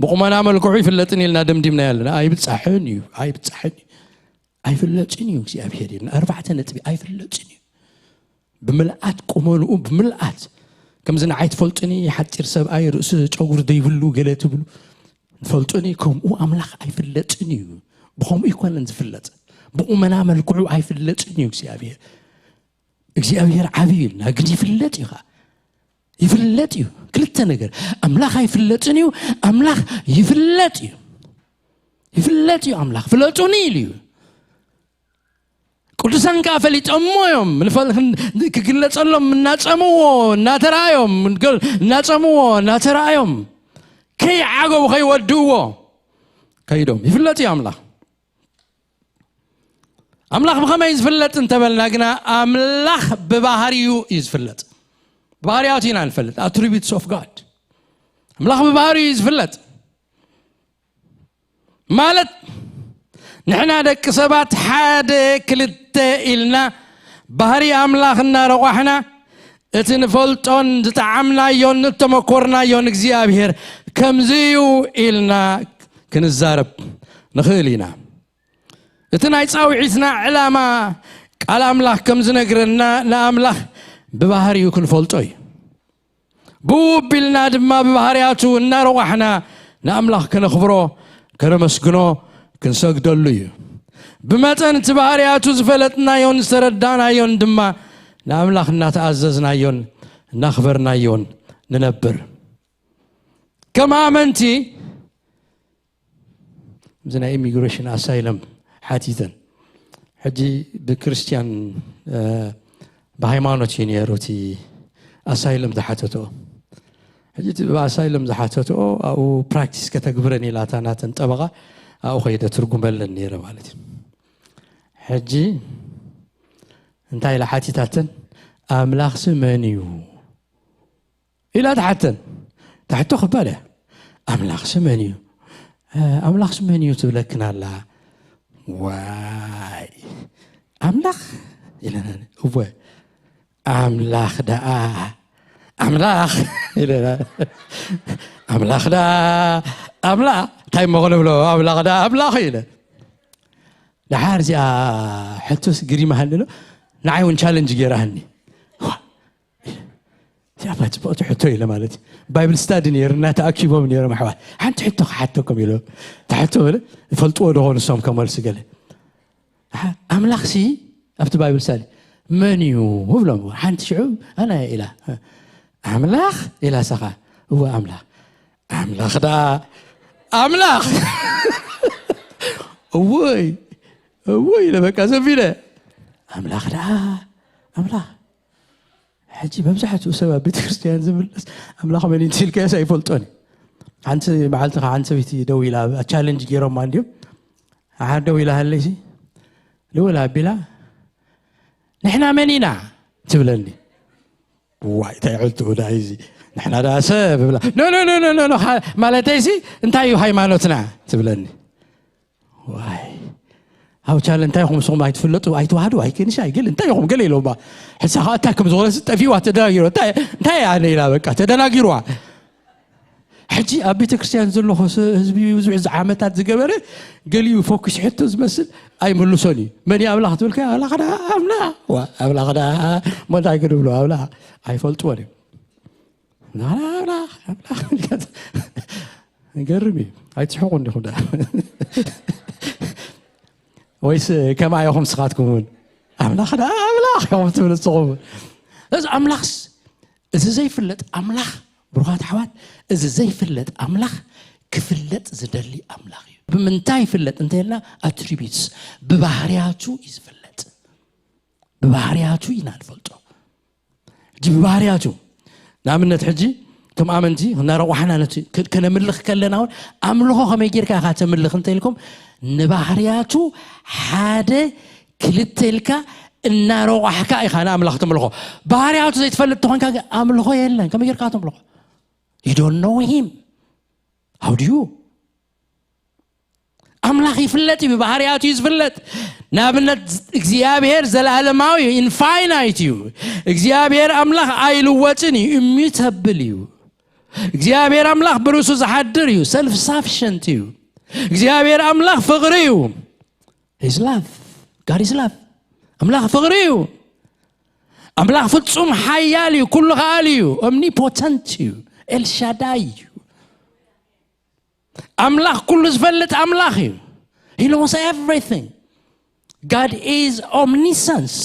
ብቑመና መልክዑ ይፍለጥን ኢልና ደምዲምና ኣለና። ኣይብጻሕን እዩ፣ ኣይብጻሕን እዩ። ኣይፍለጥን እዩ እግዚኣብሔር ኢልና። ኣርባዕተ ነጥቢ፣ ኣይፍለጥን እዩ። ብምልኣት ቁመንኡ፣ ብምልኣት፣ ከምዚ ንዓይ ትፈልጡኒ፣ ሓጺር ሰብኣይ፣ ርእሲ ጨጉሪ ዘይብሉ ገለ ትብሉ፣ ትፈልጡኒ፣ ከምኡ ኣምላኽ ኣይፍለጥን እዩ። ብኸምኡ ኣይኮነን ዝፍለጥ። ብቑመና መልክዑ ኣይፍለጥን እዩ እግዚኣብሔር። እግዚኣብሔር ዓብዪ እዩ ኢልና፣ ግን ይፍለጥ እዩ ኸዓ። ይፍለጥ እዩ። ክልተ ነገር፣ ኣምላኽ ኣይፍለጥን እዩ፣ ኣምላኽ ይፍለጥ እዩ። ይፍለጥ እዩ ኣምላኽ። ፍለጡኒ ኢሉ እዩ። ቅዱሳን ከኣ ፈሊጦሞ እዮም። ንፈል-፣ ክግለጸሎም እናጸምዎ፣ እናተራእዮም፣ እናጸምዎ፣ እናተራእዮም፣ ከይዓገቡ፣ ከይወድእዎ ከይዶም። ይፍለጥ እዩ ኣምላኽ። ኣምላኽ ብኸመይ ዝፍለጥ እንተበልና ግና፣ ኣምላኽ ብባህሪኡ እዩ ዝፍለጥ። ባህርያቱ ኢና ንፈልጥ፣ attributes of God። ኣምላኽ ብባህሪኡ እዩ ዝፍለጥ። ማለት፣ ንሕና ደቂ ሰባት ሓደ ክልተ ኢልና ባህሪ ኣምላኽ እናረቋሕና፣ እቲ ንፈልጦን ዝጠዓምናዮን ንተመኮርናዮን እግዚኣብሔር ከምዚ እዩ ኢልና ክንዛረብ ንኽእል ኢና። እቲ ናይ ጻውዒትና ዕላማ ቃል ኣምላኽ ከም ዝነግረና ንኣምላኽ ብባህሪኡ ክንፈልጦ እዩ። ብኡ ኣቢልና ድማ ብባህርያቱ እናረቋሕና ንኣምላኽ ከነኽብሮ፣ ከነመስግኖ፣ ክንሰግደሉ እዩ። ብመጠን እቲ ባህርያቱ ዝፈለጥናዮን ዝተረዳእናዮን ድማ ንኣምላኽ እናተኣዘዝናዮን እናኽበርናዮን ንነብር። ከም ኣመንቲ እዚ ናይ ኢሚግሬሽን ኣሳይለም ሓቲተን። ሕጂ ብክርስትያን፣ እ፣ ብሃይማኖት እዩ ነይሩ እቲ ኣሳይለም ዝሓተትኦ። ሕጂ እቲ ብኣሳይለም ዝሓተትኦ ኣብኡ ፕራክቲስ ከተግብረን ኢላ እታ ናተን ጠበቓ ኣብኡ ከይደ ትርጉመለን ነይረ ማለት እዩ። ሕጂ እንታይ ኢላ ሓቲታተን? "ኣምላኽሲ መን እዩ?" ኢላ ትሓተን። ትሕቶ ክባድ እያ። "ኣምላኽሲ መን እዩ? እ፣ ኣምላኽሲ መን እዩ?" ትብለክን ኣላ። ዋይ፣ ኣምላኽ ኢለና። እወ፣ ኣምላኽ ደኣ ኣምላኽ ኢለ ኣምላኽ ዳ ኣምላኽ እንታይ እሞ ክንብሎ ኣምላኽ ዳ ኣምላኽ ኢለ። ደሓር እዚኣ ሕቶስ ግሪማሃኒ ኣሎ። ንዓይ እውን ቻለንጅ ገይራሃኒ። እዚኣ እባ ፅብቕቲ ሕቶ ኢለ ማለት እዩ። ባይብል ስታዲ ነይርና ተኣኪቦም ነይሮም ኣሕዋት። ሓንቲ ሕቶ ክሓተኩም ኢለ። እታ ሕቶ በለ ይፈልጥዎ ዶ ኾኑ እሶም ከመልሱ ገለ ኣምላኽሲ ኣብቲ ባይብል ሳሊ መን እዩ እብሎም። ሓንቲ ሽዑ ኣነ ኢላ ኣምላኽ ኢላ ሰኻ እወ ኣምላኽ ኣምላኽ ዳ ኣምላኽ እወይ እወይ ኢለ በቃ ዘቢለ ኣምላኽ ዳ ኣምላኽ ሕጂ መብዛሕትኡ ሰብ ኣብ ቤተክርስትያን ዝምለስ ኣምላኽ መን እዩ ኢልካዮስ ኣይፈልጦን እዩ። ሓንቲ መዓልቲ ከዓ ሓንቲ ሰበይቲ ደው ኢላ ቻለንጅ ገይሮማ እንዲዮም ሓደ ደው ኢላ ሃለይሲ ልውል ኣቢላ ንሕና መን ኢና ትብለኒ። ዋይ እንታይ ዕልትኡ ዳ እዚ ንሕና ዳ ሰብ ብላ ኖ ኖ ኖ ኖ ኖ ኖ ማለተይሲ እንታይ እዩ ሃይማኖትና ትብለኒ። ዋይ ኣው ቻለ እንታይ ኹም ስኹም ኣይትፍለጡ ኣይትዋህዱ ኣይከንሻ ኣይገል እንታይ ኹም ገለ ኢሎማ። ሕሳ ከዓ እንታይ ከም ዝኾነ ጠፊዋ ተደናጊሩ እንታይ እንታይ ኣነ ኢላ በቃ ተደናጊሩዋ። ሕጂ ኣብ ቤተ ክርስቲያን ዘሎ ህዝቢ ብዙሕ ዓመታት ዝገበረ ገሊኡ ፎክስ ሕቶ ዝመስል ኣይምልሶን እዩ። መን ኣምላኽ ትብል ከ ኣምላኽ ዳ ኣምና ኣምላኽ ዳ ሞንታይ ክድብሎ ኣምላኽ ኣይፈልጥዎን እዮም። ኣምላኽ ኣምላኽ ገርም እዩ። ኣይትስሕቁ እንዲኹም ዳ ወይስ ከማ ኢኹም ስኻትኩም እውን ኣምላኽ ዳ ኣምላኽ ኢኹም ትብል ንስኹም እዚ ኣምላኽስ እዚ ዘይፍለጥ ኣምላኽ ብሩኻት ኣሕዋት እዚ ዘይፍለጥ ኣምላኽ ክፍለጥ ዝደሊ ኣምላኽ እዩ። ብምንታይ ይፍለጥ እንተልና ኣትሪቢትስ ብባህርያቱ እዩ ዝፍለጥ። ብባህርያቱ ኢና ንፈልጦ። ሕጂ ብባህርያቱ ንኣብነት ሕጂ እቶም ኣመንቲ እናረቋሕና ነቲ ከነምልኽ ከለና እውን ኣምልኾ ከመይ ጌርካ ኢኻ ተምልኽ እንተ ኢልኩም ንባህርያቱ ሓደ ክልተ ኢልካ እናረቋሕካ ኢኻ ንኣምላኽ ተምልኾ። ባህርያቱ ዘይትፈልጥ ተኾንካ ኣምልኾ የለን። ከመይ ጌርካ ተምልኾ? You don't know him. How do you? ኣምላኽ ይፍለጥ እዩ፣ ብባህርያቱ እዩ ዝፍለጥ። ንኣብነት እግዚኣብሔር ዘለኣለማዊ እዩ፣ ኢንፋይናይት እዩ። እግዚኣብሔር ኣምላኽ ኣይልወጥን እዩ፣ ኢሚዩተብል እዩ። እግዚኣብሔር ኣምላኽ ብርእሱ ዝሓድር እዩ፣ ሰልፍ ሳፊሸንት እዩ። እግዚኣብሔር ኣምላኽ ፍቕሪ እዩ። His love. God is love. ኣምላኽ ፍቕሪ እዩ። ኣምላኽ ፍጹም ሓያል እዩ፣ ኩሉ ከኣል እዩ፣ ኦምኒፖተንት እዩ፣ ኤልሻዳይ እዩ። ኣምላኽ ኩሉ ዝፈልጥ ኣምላኽ እዩ። He knows everything. God is omniscience.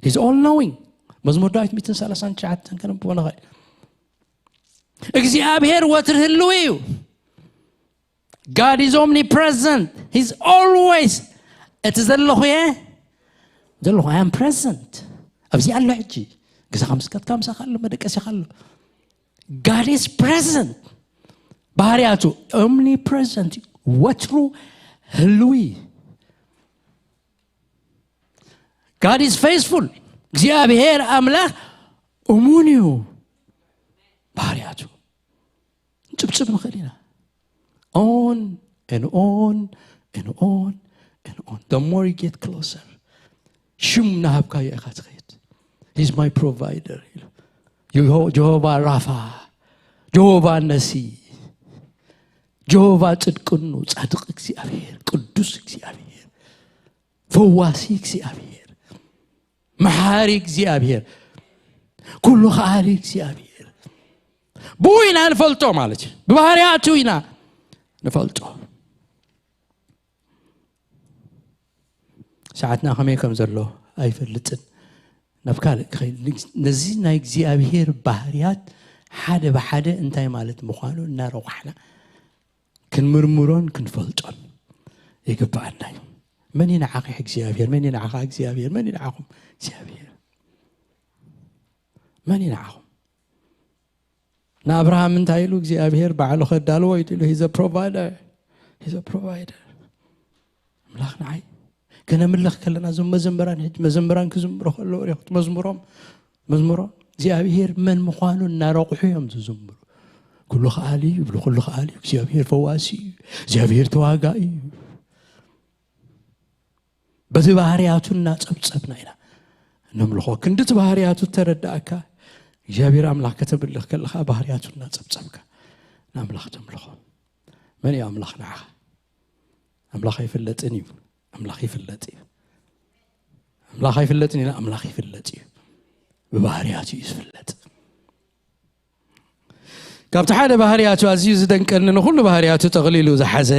He's all knowing. መዝሙር ዳዊት ሚእትን ሰላሳን ትሽዓተን ከነብቦ ንኽእል። እግዚኣብሔር ወትሪ ህልው እዩ። God is omnipresent. He's always እቲ ዘለኹ እየ ዘለኹ I am present ኣብዚ ኣሎ ሕጂ ገዛኻ ምስ ከድካ ምሳኻ ኣሎ መደቀሲኻ ኣሎ God is present ባህርያቱ omnipresent ወትሩ ህልዊ God is faithful እግዚኣብሔር ኣምላኽ እሙን እዩ ባህርያቱ ንጭብጭብ ንኽእል ኢና on and on and on and on the more you get closer ሽም ናሃብካዮ ኢኻ ትኸይድ he's my provider ኢሉ ጀሆቫ ራፋ ጀሆቫ ነሲ ጀሆቫ ጽድቅኑ ጻድቕ እግዚኣብሔር ቅዱስ እግዚኣብሔር ፈዋሲ እግዚኣብሔር መሓሪ እግዚኣብሔር ኩሉ ከኣሊ እግዚኣብሔር ብኡ ኢና ንፈልጦ ማለት እዩ ብባህርያቱ ኢና ንፈልጦ ሰዓትና ከመይ ከም ዘሎ ኣይፈልጥን ናብ ካልእ ክኸይድ ነዚ ናይ እግዚኣብሔር ባህርያት ሓደ ብሓደ እንታይ ማለት ምዃኑ እናረቋሕና ክንምርምሮን ክንፈልጦን ይግብኣና እዩ መን እዩ ንዓኺ እግዚኣብሔር መን እዩ ንዓኻ እግዚኣብሔር መን እዩ ንዓኹም እግዚኣብሔር መን እዩ ንዓኹም ንኣብርሃም እንታይ ኢሉ እግዚኣብሔር ባዕሉ ከዳልዎ እዩ ኢሉ he's a provider he's a provider ኣምላኽ ንዓይ ከነምልኽ ከለና እዞም መዘምራን ሕጂ መዘምራን ክዝምሩ ከለዉ ሪኹት መዝሙሮም መዝሙሮም እግዚኣብሔር መን ምዃኑ እናረቑሑ እዮም ዝዝምሩ ኩሉ ከኣሊ ይብሉ ኩሉ ከኣሊ እዩ እግዚኣብሔር ፈዋሲ እዩ እግዚኣብሔር ተዋጋኢ እዩ በዚ ባህርያቱ እናጸብጸብና ኢና ነምልኾ። ክንዲ እቲ ባህርያቱ ተረዳእካ፣ እግዚኣብሔር ኣምላኽ ከተምልኽ ከለኻ ባህርያቱ እናጸብጸብካ ንኣምላኽ ተምልኾ። መን እዩ ኣምላኽ ንዓኻ? ኣምላኽ ኣይፍለጥን እዩ። ኣምላኽ ይፍለጥ እዩ። ኣምላኽ ኣይፍለጥን ኢና፣ ኣምላኽ ይፍለጥ እዩ። ብባህርያቱ እዩ ዝፍለጥ። ካብቲ ሓደ ባህርያቱ ኣዝዩ ዝደንቀኒ፣ ንኹሉ ባህርያቱ ጠቕሊሉ ዝሓዘ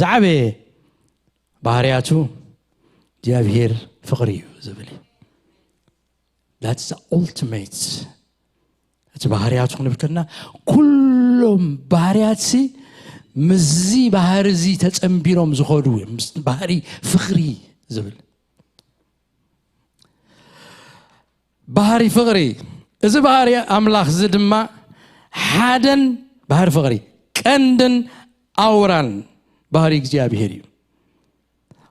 ዝዓበየ ባህርያቱ እግዚኣብሔር ፍቕሪ እዩ ዝብል እዩ። That's the ultimate። እቲ ባህርያቱ ክንብል ከለና ኩሎም ባህርያትሲ ምስዚ ባህሪ እዚ ተጸንቢሮም ዝኸዱ እዮም። ምስ ባህሪ ፍቕሪ ዝብል ባህሪ ፍቕሪ፣ እዚ ባህሪ ኣምላኽ እዚ ድማ ሓደን ባህሪ ፍቕሪ ቀንድን ኣውራን ባህሪ እግዚኣብሔር እዩ።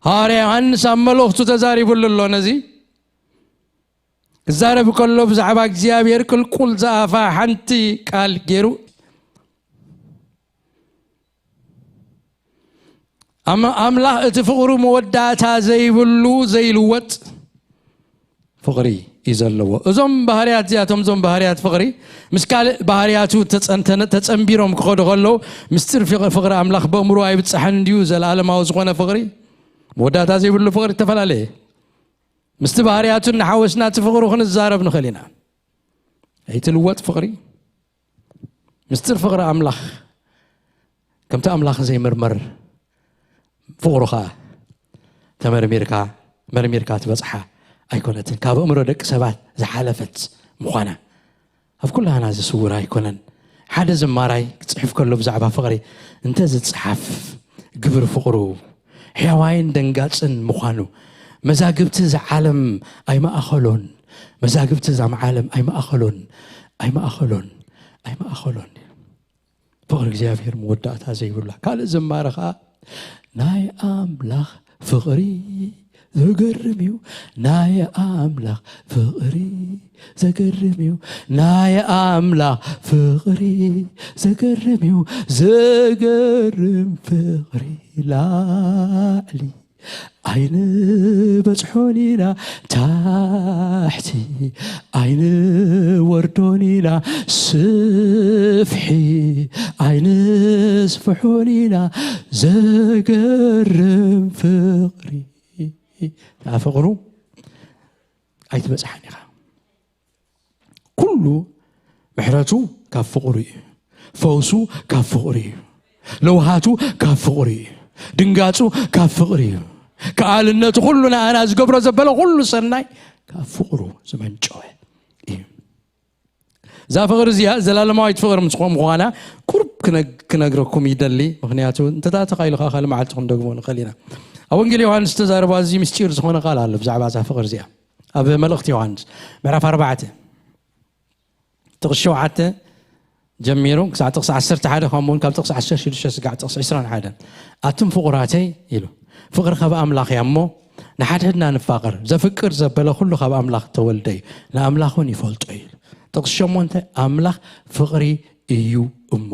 ሃዋርያ ዮሃንስ ኣብ መልእኽቱ ተዛሪቡሉ ኣሎ። ነዚ ክዛረብ ከሎ ብዛዕባ እግዚኣብሔር ቅልቁል ዝኣፋ ሓንቲ ቃል ገይሩ፣ ኣም- ኣምላኽ እቲ ፍቕሩ መወዳእታ ዘይብሉ ዘይልወጥ ፍቕሪ እዩ ዘለዎ። እዞም ባህርያት እዚኣቶም፣ እዞም ባህርያት ፍቕሪ ምስ ካልእ ባህርያቱ ተጸንተነ- ተጸንቢሮም ክኸዱ ከለዉ፣ ምስጢር ፍቕ- ፍቕሪ ኣምላኽ በእምሮ ኣይብጻሕን እንድዩ። ዘለኣለማዊ ዝኾነ ፍቕሪ፣ መወዳእታ ዘይብሉ ፍቕሪ እተፈላለየ። ምስቲ ባህርያቱ እናሓወስና እቲ ፍቕሩ ክንዛረብ ንኽእል ኢና። ኣይትልወጥ ፍቕሪ፣ ምስጢር ፍቕሪ ኣምላኽ ከምቲ ኣምላኽ ዘይምርመር ፍቕሩ ኸኣ ተመርሚርካ መርሚርካ ትበጽሓ ኣይኮነትን። ካብ ኣእምሮ ደቂ ሰባት ዝሓለፈት ምዃና ኣብ ኩላህና ዝስውር ኣይኮነን። ሓደ ዝማራይ ክጽሕፍ ከሎ ብዛዕባ ፍቕሪ እንተ ዝጸሓፍ፣ ግብሪ ፍቕሩ ሕያዋይን ደንጋጽን ምዃኑ፣ መዛግብቲ እዚ ዓለም ኣይማእኸሎን፣ መዛግብቲ እዛ ዓለም ኣይማእኸሎን፣ ኣይማእኸሎን፣ ኣይማእኸሎን። ፍቕሪ እግዚኣብሔር መወዳእታ ዘይብላ። ካልእ ዝማረ ኸዓ ናይ ኣምላኽ ፍቕሪ ዘገርም እዩ፣ ናይ ኣምላኽ ፍቕሪ ዘገርም እዩ፣ ናይ ኣምላኽ ፍቕሪ ዘገርም እዩ፣ ዘገርም ፍቕሪ ላዕሊ ኣይንበጽሖን ኢና ታሕቲ ኣይንወርዶን ኢና ስፍሒ ኣይንስፍሖን ኢና ዘገርም ፍቕሪ ፍቕሩ ኣይትበጽሓን ኢኻ። ኩሉ ምሕረቱ ካብ ፍቕሩ እዩ። ፈውሱ ካብ ፍቕሩ እዩ። ለውሃቱ ካብ ፍቕሩ እዩ። ድንጋጹ ካብ ፍቕሩ እዩ። ከኣልነቱ ኩሉ ንኣና ዝገብሮ ዘበለ ኩሉ ሰናይ ካብ ፍቕሩ ዝመንጨወ እዩ። እዛ ፍቕሪ እዚኣ ዘላለማዊት ፍቕሪ ምስ ምዃና ቁሩብ ክነግ- ክነግረኩም ይደሊ። ምኽንያቱ እንተታ ተኻኢሉ ከዓ ካልእ መዓልቲ ክንደግሞ ንኽእል ኢና። ኣብ ወንጌል ዮሃንስ ዝተዛረቦ ኣዝዩ ምስጢር ዝኾነ ቃል ኣሎ ብዛዕባ እዛ ፍቕሪ እዚኣ። ኣብ መልእኽቲ ዮሃንስ ምዕራፍ ኣርባዕተ ጥቕሲ ሸውዓተ ጀሚሩ ክሳዕ ጥቕሲ ዓሰርተ ሓደ፣ ከምኡውን ካብ ጥቕሲ ዓሰርተ ሽዱሽተ ስጋዕ ጥቕሲ ዕስራን ሓደን፣ ኣቱም ፍቑራተይ ኢሉ፣ ፍቕሪ ካብ ኣምላኽ እያ እሞ ንሓድሕድና ንፋቐር። ዘፍቅር ዘበለ ኩሉ ካብ ኣምላኽ ተወልደ እዩ፣ ንኣምላኽ እውን ይፈልጦ እዩ። ጥቕሲ ሸሞንተ ኣምላኽ ፍቕሪ እዩ እሞ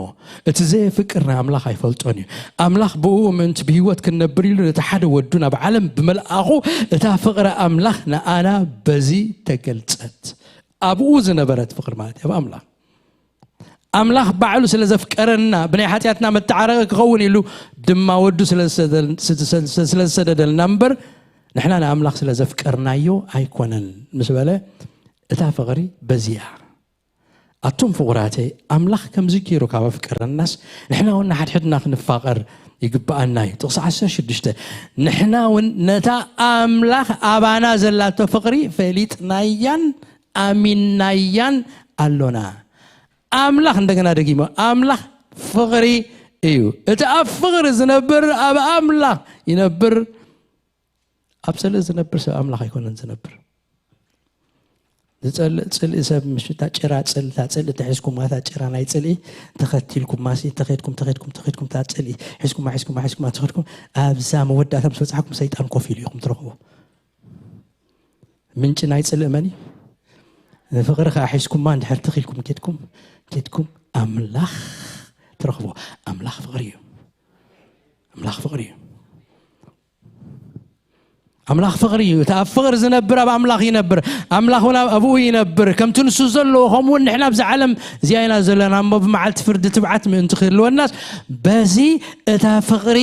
እቲ ዘየፍቅር ንኣምላኽ ኣይፈልጦን እዩ። ኣምላኽ ብእኡ ምእንቲ ብህይወት ክንነብር ኢሉ ነቲ ሓደ ወዱ ናብ ዓለም ብመልኣኹ እታ ፍቕሪ ኣምላኽ ንኣና በዚ ተገልጸት። ኣብኡ ዝነበረት ፍቕሪ ማለት እዩ፣ ኣብ ኣምላኽ። ኣምላኽ ባዕሉ ስለ ዘፍቀረና ብናይ ሓጢኣትና መተዓረቂ ክኸውን ኢሉ ድማ ወዱ ስለ ዝሰደል- ስለ ዝሰደደልና እምበር ንሕና ንኣምላኽ ስለ ዘፍቀርናዮ ኣይኮነን ምስ በለ እታ ፍቕሪ በዚኣ። ኣቱም ፍቑራተይ ኣምላኽ ከምዚ ገይሩ ካብ ኣፍቀረናስ ንሕና እውን ንሓድሕድና ክንፋቐር ይግብኣና እዩ። ጥቕሲ ዓሰርተ ሽዱሽተ ንሕና እውን ነታ ኣምላኽ ኣባና ዘላቶ ፍቕሪ ፈሊጥናያን ኣሚንናያን ኣሎና። ኣምላኽ እንደገና ደጊሞ ኣምላኽ ፍቕሪ እዩ። እቲ ኣብ ፍቕሪ ዝነብር ኣብ ኣምላኽ ይነብር። ኣብ ጽልኢ ዝነብር ሰብ ኣምላኽ ኣይኮነን ዝነብር። ዝጸልእ ጽልኢ ሰብ ምሽ እታ ጭራ ጽል እታ ጽልኢ ተሒዝኩማ እታ ጭራ ናይ ጽልኢ ተኸቲልኩማ ሲ ተኸድኩም ተኸድኩም ተኸድኩም እታ ጽልኢ ሒዝኩማ ሒዝኩማ ሒዝኩማ ተኸድኩም ኣብዛ መወዳእታ ምስ በጻሕኩም ሰይጣን ኮፍ ኢሉ ኢኹም ትረኽቡ። ምንጪ ናይ ጽልኢ መን እዩ? ንፍቕሪ ከኣ ሒዝኩማ እንድሕር ተኺልኩም ኬድኩም ኬድኩም ኣምላኽ ትረኽቦ። ኣምላኽ ፍቕሪ እዩ። ኣምላኽ ፍቕሪ እዩ። ኣምላኽ ፍቕሪ እዩ። እቲ ኣብ ፍቕሪ ዝነብር ኣብ ኣምላኽ ይነብር፣ ኣምላኽ እውን ኣብ- ኣብኡ ይነብር። ከምቲ ንሱ ዘለዎ ከምኡ እውን ንሕና ኣብዛ ዓለም እዚኣ ኢና ዘለና እሞ፣ ብመዓልቲ ፍርዲ ትብዓት ምእንቲ ክህልወናስ፣ በዚ እታ ፍቕሪ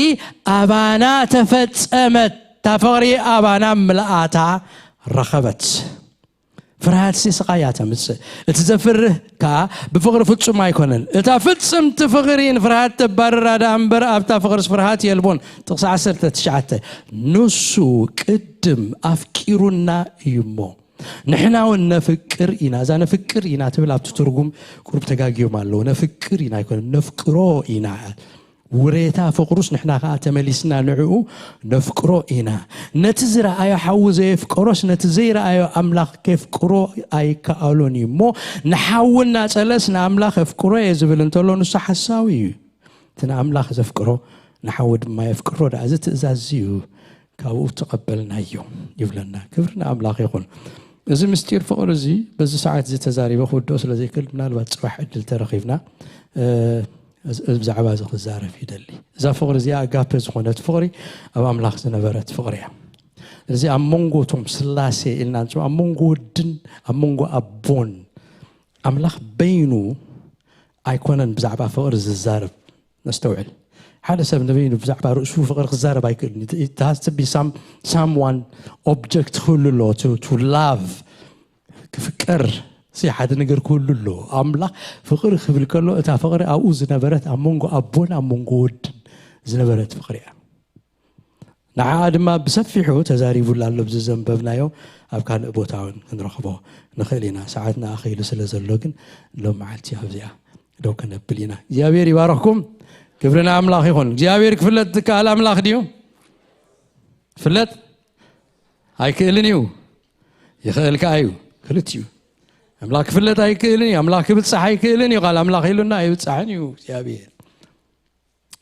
ኣባና ተፈጸመት። እታ ፍቕሪ ኣባና ምልኣታ ረኸበት። ፍርሃትሲ ስቓይ እያ ተምጽእ፣ እቲ ዘፍርህ ከኣ ብፍቕሪ ፍጹም ኣይኮነን። እታ ፍጽምቲ ፍቕሪ ንፍርሃት ተባርራ ደኣ እምበር፣ ኣብታ ፍቕርስ ፍርሃት የልቦን። ጥቕሲ ዓሰርተ ትሽዓተ፣ ንሱ ቅድም ኣፍቂሩና እዩ እሞ ንሕና እውን ነፍቅር ኢና። እዛ ነፍቅር ኢና ትብል ኣብቲ ትርጉም ቁሩብ ተጋግዮም ኣለዉ። ነፍቅር ኢና ኣይኮነን፣ ነፍቅሮ ኢና። ውሬታ ፍቕሩስ ንሕና ከኣ ተመሊስና ንዕኡ ነፍቅሮ ኢና። ነቲ ዝረኣዮ ሓዊ ዘየፍቀሮስ ነቲ ዘይረኣዮ ኣምላኽ ኬፍቅሮ ኣይከኣሎን እዩ እሞ፣ ንሓዊ እናጸለስ ንኣምላኽ ኣፍቅሮ እየ ዝብል እንተሎ ንሱ ሓሳዊ እዩ። እቲ ንኣምላኽ ዘፍቅሮ ንሓዊ ድማ የፍቅሮ ደኣ፣ እዚ ትእዛዝ እዩ፣ ካብኡ ተቐበልናዮ ይብለና። ክብሪ ንኣምላኽ ይኹን። እዚ ምስጢር ፍቕሪ እዚ በዚ ሰዓት እዚ ተዛሪበ ክውድኦ ስለ ዘይክእል፣ ምናልባት ጽባሕ ዕድል ተረኺብና፣ እ፣ እዚ- ብዛዕባ እዚ ክዛረብ ይደሊ። እዛ ፍቕሪ እዚኣ ኣጋፔ ዝኾነት ፍቕሪ ኣብ ኣምላኽ ዝነበረት ፍቕሪ እያ። እዚ ኣብ መንጎ እቶም ስላሴ ኢልና ንፅውዖም፣ ኣብ መንጎ ወድን ኣብ መንጎ ኣቦን፣ ኣምላኽ በይኑ ኣይኮነን ብዛዕባ ፍቕሪ ዝዛረብ። ነስተውዕል። ሓደ ሰብ ንበይኑ ብዛዕባ ርእሱ ፍቕሪ ክዛረብ ኣይክእልን። It has to be some someone, object ክህሉ ኣለዎ to, to love, ክፍቀር። እዚ ሓደ ነገር ክህሉ ኣለዎ። ኣምላኽ ፍቕሪ ክብል ከሎ እታ ፍቕሪ ኣብኡ ዝነበረት፣ ኣብ መንጎ ኣቦን ኣብ መንጎ ወድን ዝነበረት ፍቕሪ እያ። ንዓኣ ድማ ብሰፊሑ ተዛሪቡላ ኣሎ። ብዚ ዘንበብናዮ ኣብ ካልእ ቦታ እውን ክንረኽቦ ንኽእል ኢና። ሰዓትና ኣኺሉ ስለ ዘሎ ግን ሎም መዓልቲ ኣብዚኣ ደው ከነብል ኢና። እግዚኣብሔር ይባረኽኩም። ክብሪ ንኣምላኽ ይኹን። እግዚኣብሔር ክፍለጥ ዝከኣል ኣምላኽ ድዩ? ፍለጥ ኣይክእልን እዩ። ይኽእል ከኣ እዩ። ክልቲኡ። ኣምላኽ ክፍለጥ ኣይክእልን እዩ። ኣምላኽ ክብጻሕ ኣይክእልን እዩ። ቃል ኣምላኽ ኢሉና ኣይብጻሕን እዩ እግዚኣብሔር።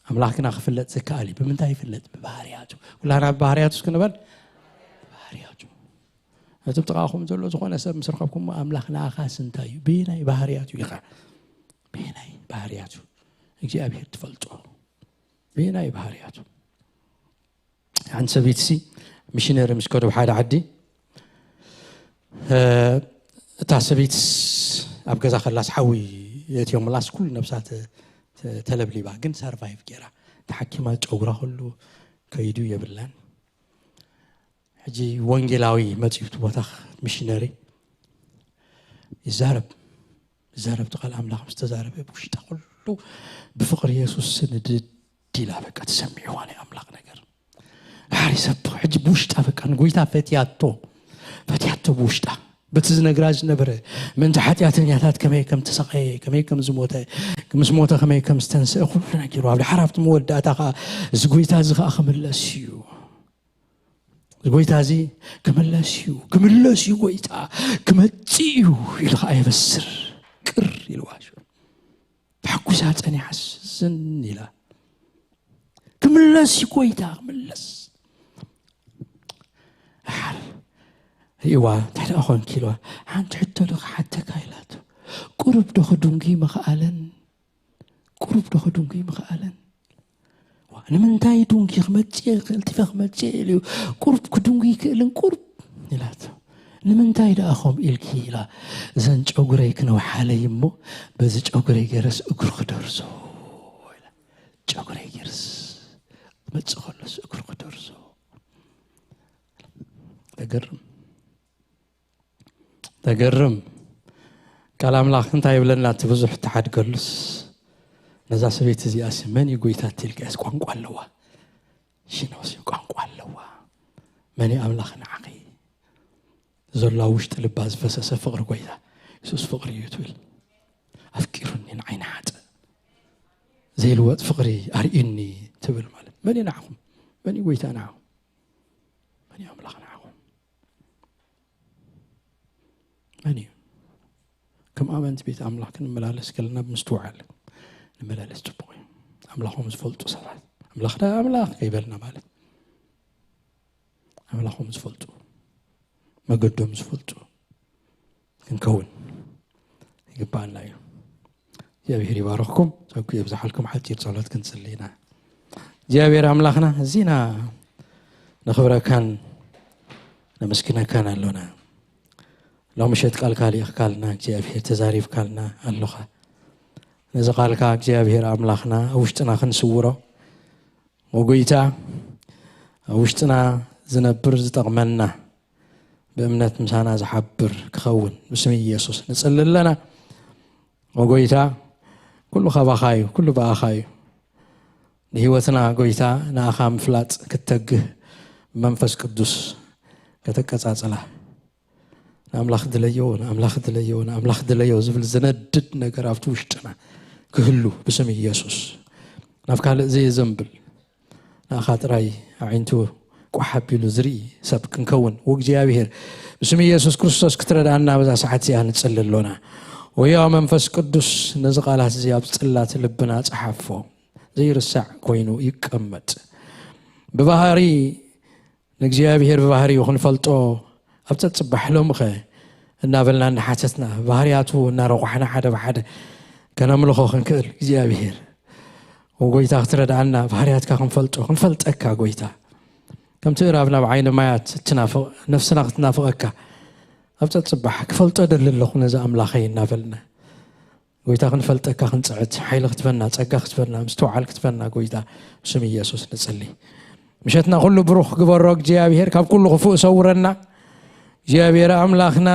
ኣምላኽ ግና ክፍለጥ ዝከኣል እዩ። ብምንታይ ይፍለጥ? ብባህርያቱ። ኩላና ብባህርያቱ እስኪ ንበል። ብባህርያቱ። እቲ ብጥቓኹም ዘሎ ዝኾነ ሰብ ምስ ረኸብኩሞ፣ ኣምላኽ ንኣኻስ እንታይ እዩ? በየናይ ባህርያቱ ኢኻ? በየናይ ባህርያቱ እግዚኣብሔር ትፈልጦ? በየናይ ባህርያቱ? ሓንቲ ሰበይትሲ ሚሽነሪ ምስ ከዱ ሓደ ዓዲ፣ እ፣ እታ ሰበይትስ ኣብ ገዛ ከላስ ሓዊ የእትዮምላስ ኩሉ ነብሳ ተ- ተ- ተለብሊባ፣ ግን ሰርቫይቭ ገይራ። ተሓኪማ ጨጉራ ኩሉ ከይዱ የብላን። ሕጂ ወንጌላዊ መጺኡ እቲ ቦታ፣ ሚሽነሪ ይዛረብ። ይዛረብ፣ እቲ ቃል ኣምላኽ ምስ ተዛረበ ብውሽጣ ኩሉ ብፍቕሪ የሱስ ንድድ ኢላ፣ በቃ ተሰሚዕዋ ናይ ኣምላኽ ነገር። ድሓር ይሰብኽ። ሕጂ ብውሽጣ በቃ ንጎይታ ፈትያቶ፣ ፈትያቶ ብውሽጣ። በቲ ዝነግራ ዝነበረ ምእንቲ ሓጢኣተኛታት ከመይ ከም ተሰቐየ፣ ከመይ ከም ዝሞተ፣ ምስ ሞተ ከመይ ከም ዝተንስአ ኩሉ ነጊርዋ። ድሓር ኣብቲ መወዳእታ ከኣ እዚ ጎይታ እዚ ከኣ ክምለስ እዩ። እዚ ጎይታ እዚ ክምለስ እዩ፣ ክምለስ እዩ ጎይታ፣ ክመጽእ እዩ ኢሉ ከኣ የበስር። ቅር ኢልዋ። ተሓጒሳ ጸኒሓስ ዝን ኢላ። ክምለስ እዩ ጎይታ፣ ክምለስ። ድሓር ርእይዋ፣ እንታይ ደኣ ኾንኪ ኢልዋ። ሓንቲ ሕቶ ዶ ክሓተካ ኢላቶ። ቁሩብ ዶ ክድንጉይ ምኽኣለን? ቁሩብ ዶ ክድንጉይ ምኽኣለን? ዋ፣ ንምንታይ ድንጉ ክመጽእ፣ ቀልጢፈ ክመጽእ ኢሉ እዩ። ቁሩብ ክድንጉ ይክእልን ቁሩብ ኢላቶ። ንምንታይ ደኣ ኸም ኢልኪ ኢላ። እዘን ጨጉረይ ክነውሓለይ እሞ በዚ ጨጉረይ ገይረስ እግሩ ክደርዞ ኢላ። ጨጉረይ ገይርስ ክመጽእ ከሎስ እግሩ ክደርዞ። ተገርም። ተገርም። ቃል ኣምላኽ እንታይ ይብለና? እቲ ብዙሕ ተሓድገሉስ ነዛ ሰበይቲ እዚኣስ መን እዩ ጎይታ ትልቅያስ ቋንቋ ኣለዋ። ሽኖስ ቋንቋ ኣለዋ። መን እዩ ኣምላኽ ንዓኺ? ዘሎ ኣብ ውሽጢ ልባ ዝፈሰሰ ፍቕሪ ጎይታ የሱስ ፍቕሪ እዩ ትብል። ኣፍቂሩኒ ንዓይ ንሓጥእ ዘይልወጥ ፍቕሪ ኣርእዩኒ ትብል ማለት መን እዩ ንዓኹም? መን እዩ ጎይታ ንዓኹም? መን እዩ ኣምላኽ ንዓኹም? መን እዩ? ከም ኣመንቲ ቤት ኣምላኽ ክንመላለስ ከለና ብምስትውዓል ንመላለስ ጽቡቕ እዩ። ኣምላኾም ዝፈልጡ ሰባት፣ ኣምላኽና ኣምላኽ ከይበልና ማለት ኣምላኾም ዝፈልጡ፣ መገዶም ዝፈልጡ ክንከውን ይግባኣና እዩ። እግዚኣብሔር ይባርኽኩም። ጸጉ የብዝሓልኩም። ሓጺር ጸሎት ክንጽሊ ኢና። እግዚኣብሔር ኣምላኽና እዚና ነኽብረካን ነመስግነካን ኣሎና። ሎሚ ምሸት ቃልካ ልኢኽካልና እግዚኣብሔር፣ ተዛሪብካልና ኣሎኻ። ነዚ ቃልካ እግዚኣብሔር ኣምላኽና ኣብ ውሽጥና ክንስውሮ፣ ወጎይታ ኣብ ውሽጥና ዝነብር ዝጠቕመና፣ ብእምነት ምሳና ዝሓብር ክኸውን ብስም ኢየሱስ ንጽሊ ኣለና። ወጎይታ ኩሉ ካባኻ እዩ፣ ኩሉ ብኣኻ እዩ። ንህይወትና ጎይታ ንኣኻ ምፍላጥ ክትተግህ መንፈስ ቅዱስ ከተቀጻጽላ። ንኣምላኽ ድለዮ፣ ንኣምላኽ ድለዮ፣ ንኣምላኽ ድለዮ ዝብል ዝነድድ ነገር ኣብቲ ውሽጥና ክህሉ ብስም ኢየሱስ። ናብ ካልእ ዘየዘንብል፣ ንኣኻ ጥራይ ኣዒንቱ ቋሕ ኣቢሉ ዝርኢ ሰብ ክንከውን፣ ወእግዚኣብሔር ብስም ኢየሱስ ክርስቶስ ክትረድኣና በዛ ሰዓት እዚኣ ንጽሊ ኣሎና። ወያ መንፈስ ቅዱስ፣ ነዚ ቃላት እዚ ኣብ ጽላት ልብና ጸሓፎ፣ ዘይርሳዕ ኮይኑ ይቀመጥ። ብባህሪ ንእግዚኣብሔር ብባህሪኡ ክንፈልጦ ኣብ ጸጽባሕ ሎምኸ እናበልና እናሓተትና፣ ባህርያቱ እናረቋሕና ሓደ ብሓደ ከነምልኾ ክንክእል እግዚኣብሔር ወጎይታ ክትረድኣና፣ ባህርያትካ ክንፈልጦ፣ ክንፈልጠካ ጎይታ። ከምቲ እራብ ናብ ዓይኒ ማያት እትናፍቕ ነፍስና ክትናፍቐካ፣ ኣብ ጸጽባሕ ክፈልጦ ደሊ ኣለኹ ነዚ ኣምላኸይ እናበልና፣ ጎይታ ክንፈልጠካ ክንጽዕት፣ ሓይሊ ክትበና፣ ጸጋ ክትበና፣ ምስትውዓል ክትበና ጎይታ ብስም ኢየሱስ ንጽሊ። ምሸትና ኩሉ ብሩኽ ግበሮ እግዚኣብሔር፣ ካብ ኩሉ ክፉእ ሰውረና። እግዚኣብሔር ኣምላኽና፣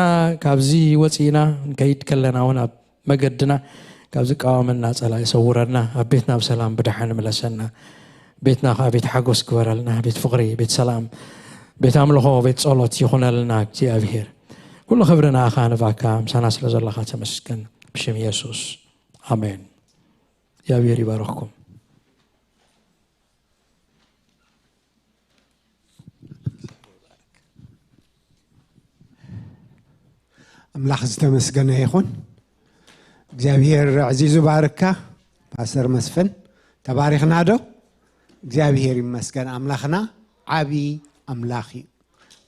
ካብዚ ወጺእና ንከይድ ከለና እውን ኣብ መገድና ካብ ዝቃወመና ጸላኢ ሰውረና። ኣብ ቤትና ብሰላም ብደሓን ምለሰና። ቤትና ከኣ ቤት ሓጎስ ግበረልና፣ ቤት ፍቕሪ፣ ቤት ሰላም፣ ቤት ኣምልኾ፣ ቤት ጸሎት ይኹነልና እግዚኣብሔር። ኩሉ ክብሪ ንኣኻ ንባካ፣ ምሳና ስለ ዘለኻ ተመስገን። ብሽም ኢየሱስ ኣሜን። እግዚኣብሔር ይባርኽኩም። ኣምላኽ ዝተመስገነ ይኹን። እግዚኣብሔር ዕዚዙ ባርካ። ፓስተር መስፍን፣ ተባሪኽና ዶ? እግዚኣብሔር ይመስገን። ኣምላኽና ዓቢ ኣምላኽ እዩ።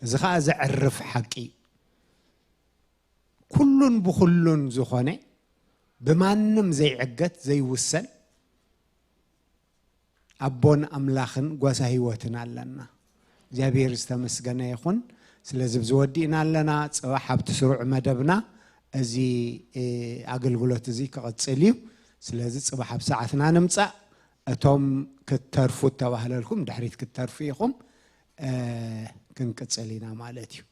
እዚ ኸዓ ዘዕርፍ ሓቂ እዩ። ኩሉን ብኹሉን ዝኾነ፣ ብማንም ዘይዕገት ዘይውሰን ኣቦን ኣምላኽን ጓሳ ህይወትን ኣለና። እግዚኣብሔር ዝተመስገነ ይኹን። ስለዚ ኣብዚ ወዲእና ኣለና። ጽባሕ ኣብቲ ስሩዕ መደብና እዚ ኣገልግሎት እዚ ክቕጽል እዩ። ስለዚ ጽባሕ ኣብ ሰዓትና ንምጻእ። እቶም ክትተርፉ እተባህለልኩም ድሕሪት ክትተርፉ ኢኹም። ክንቅጽል ኢና ማለት እዩ።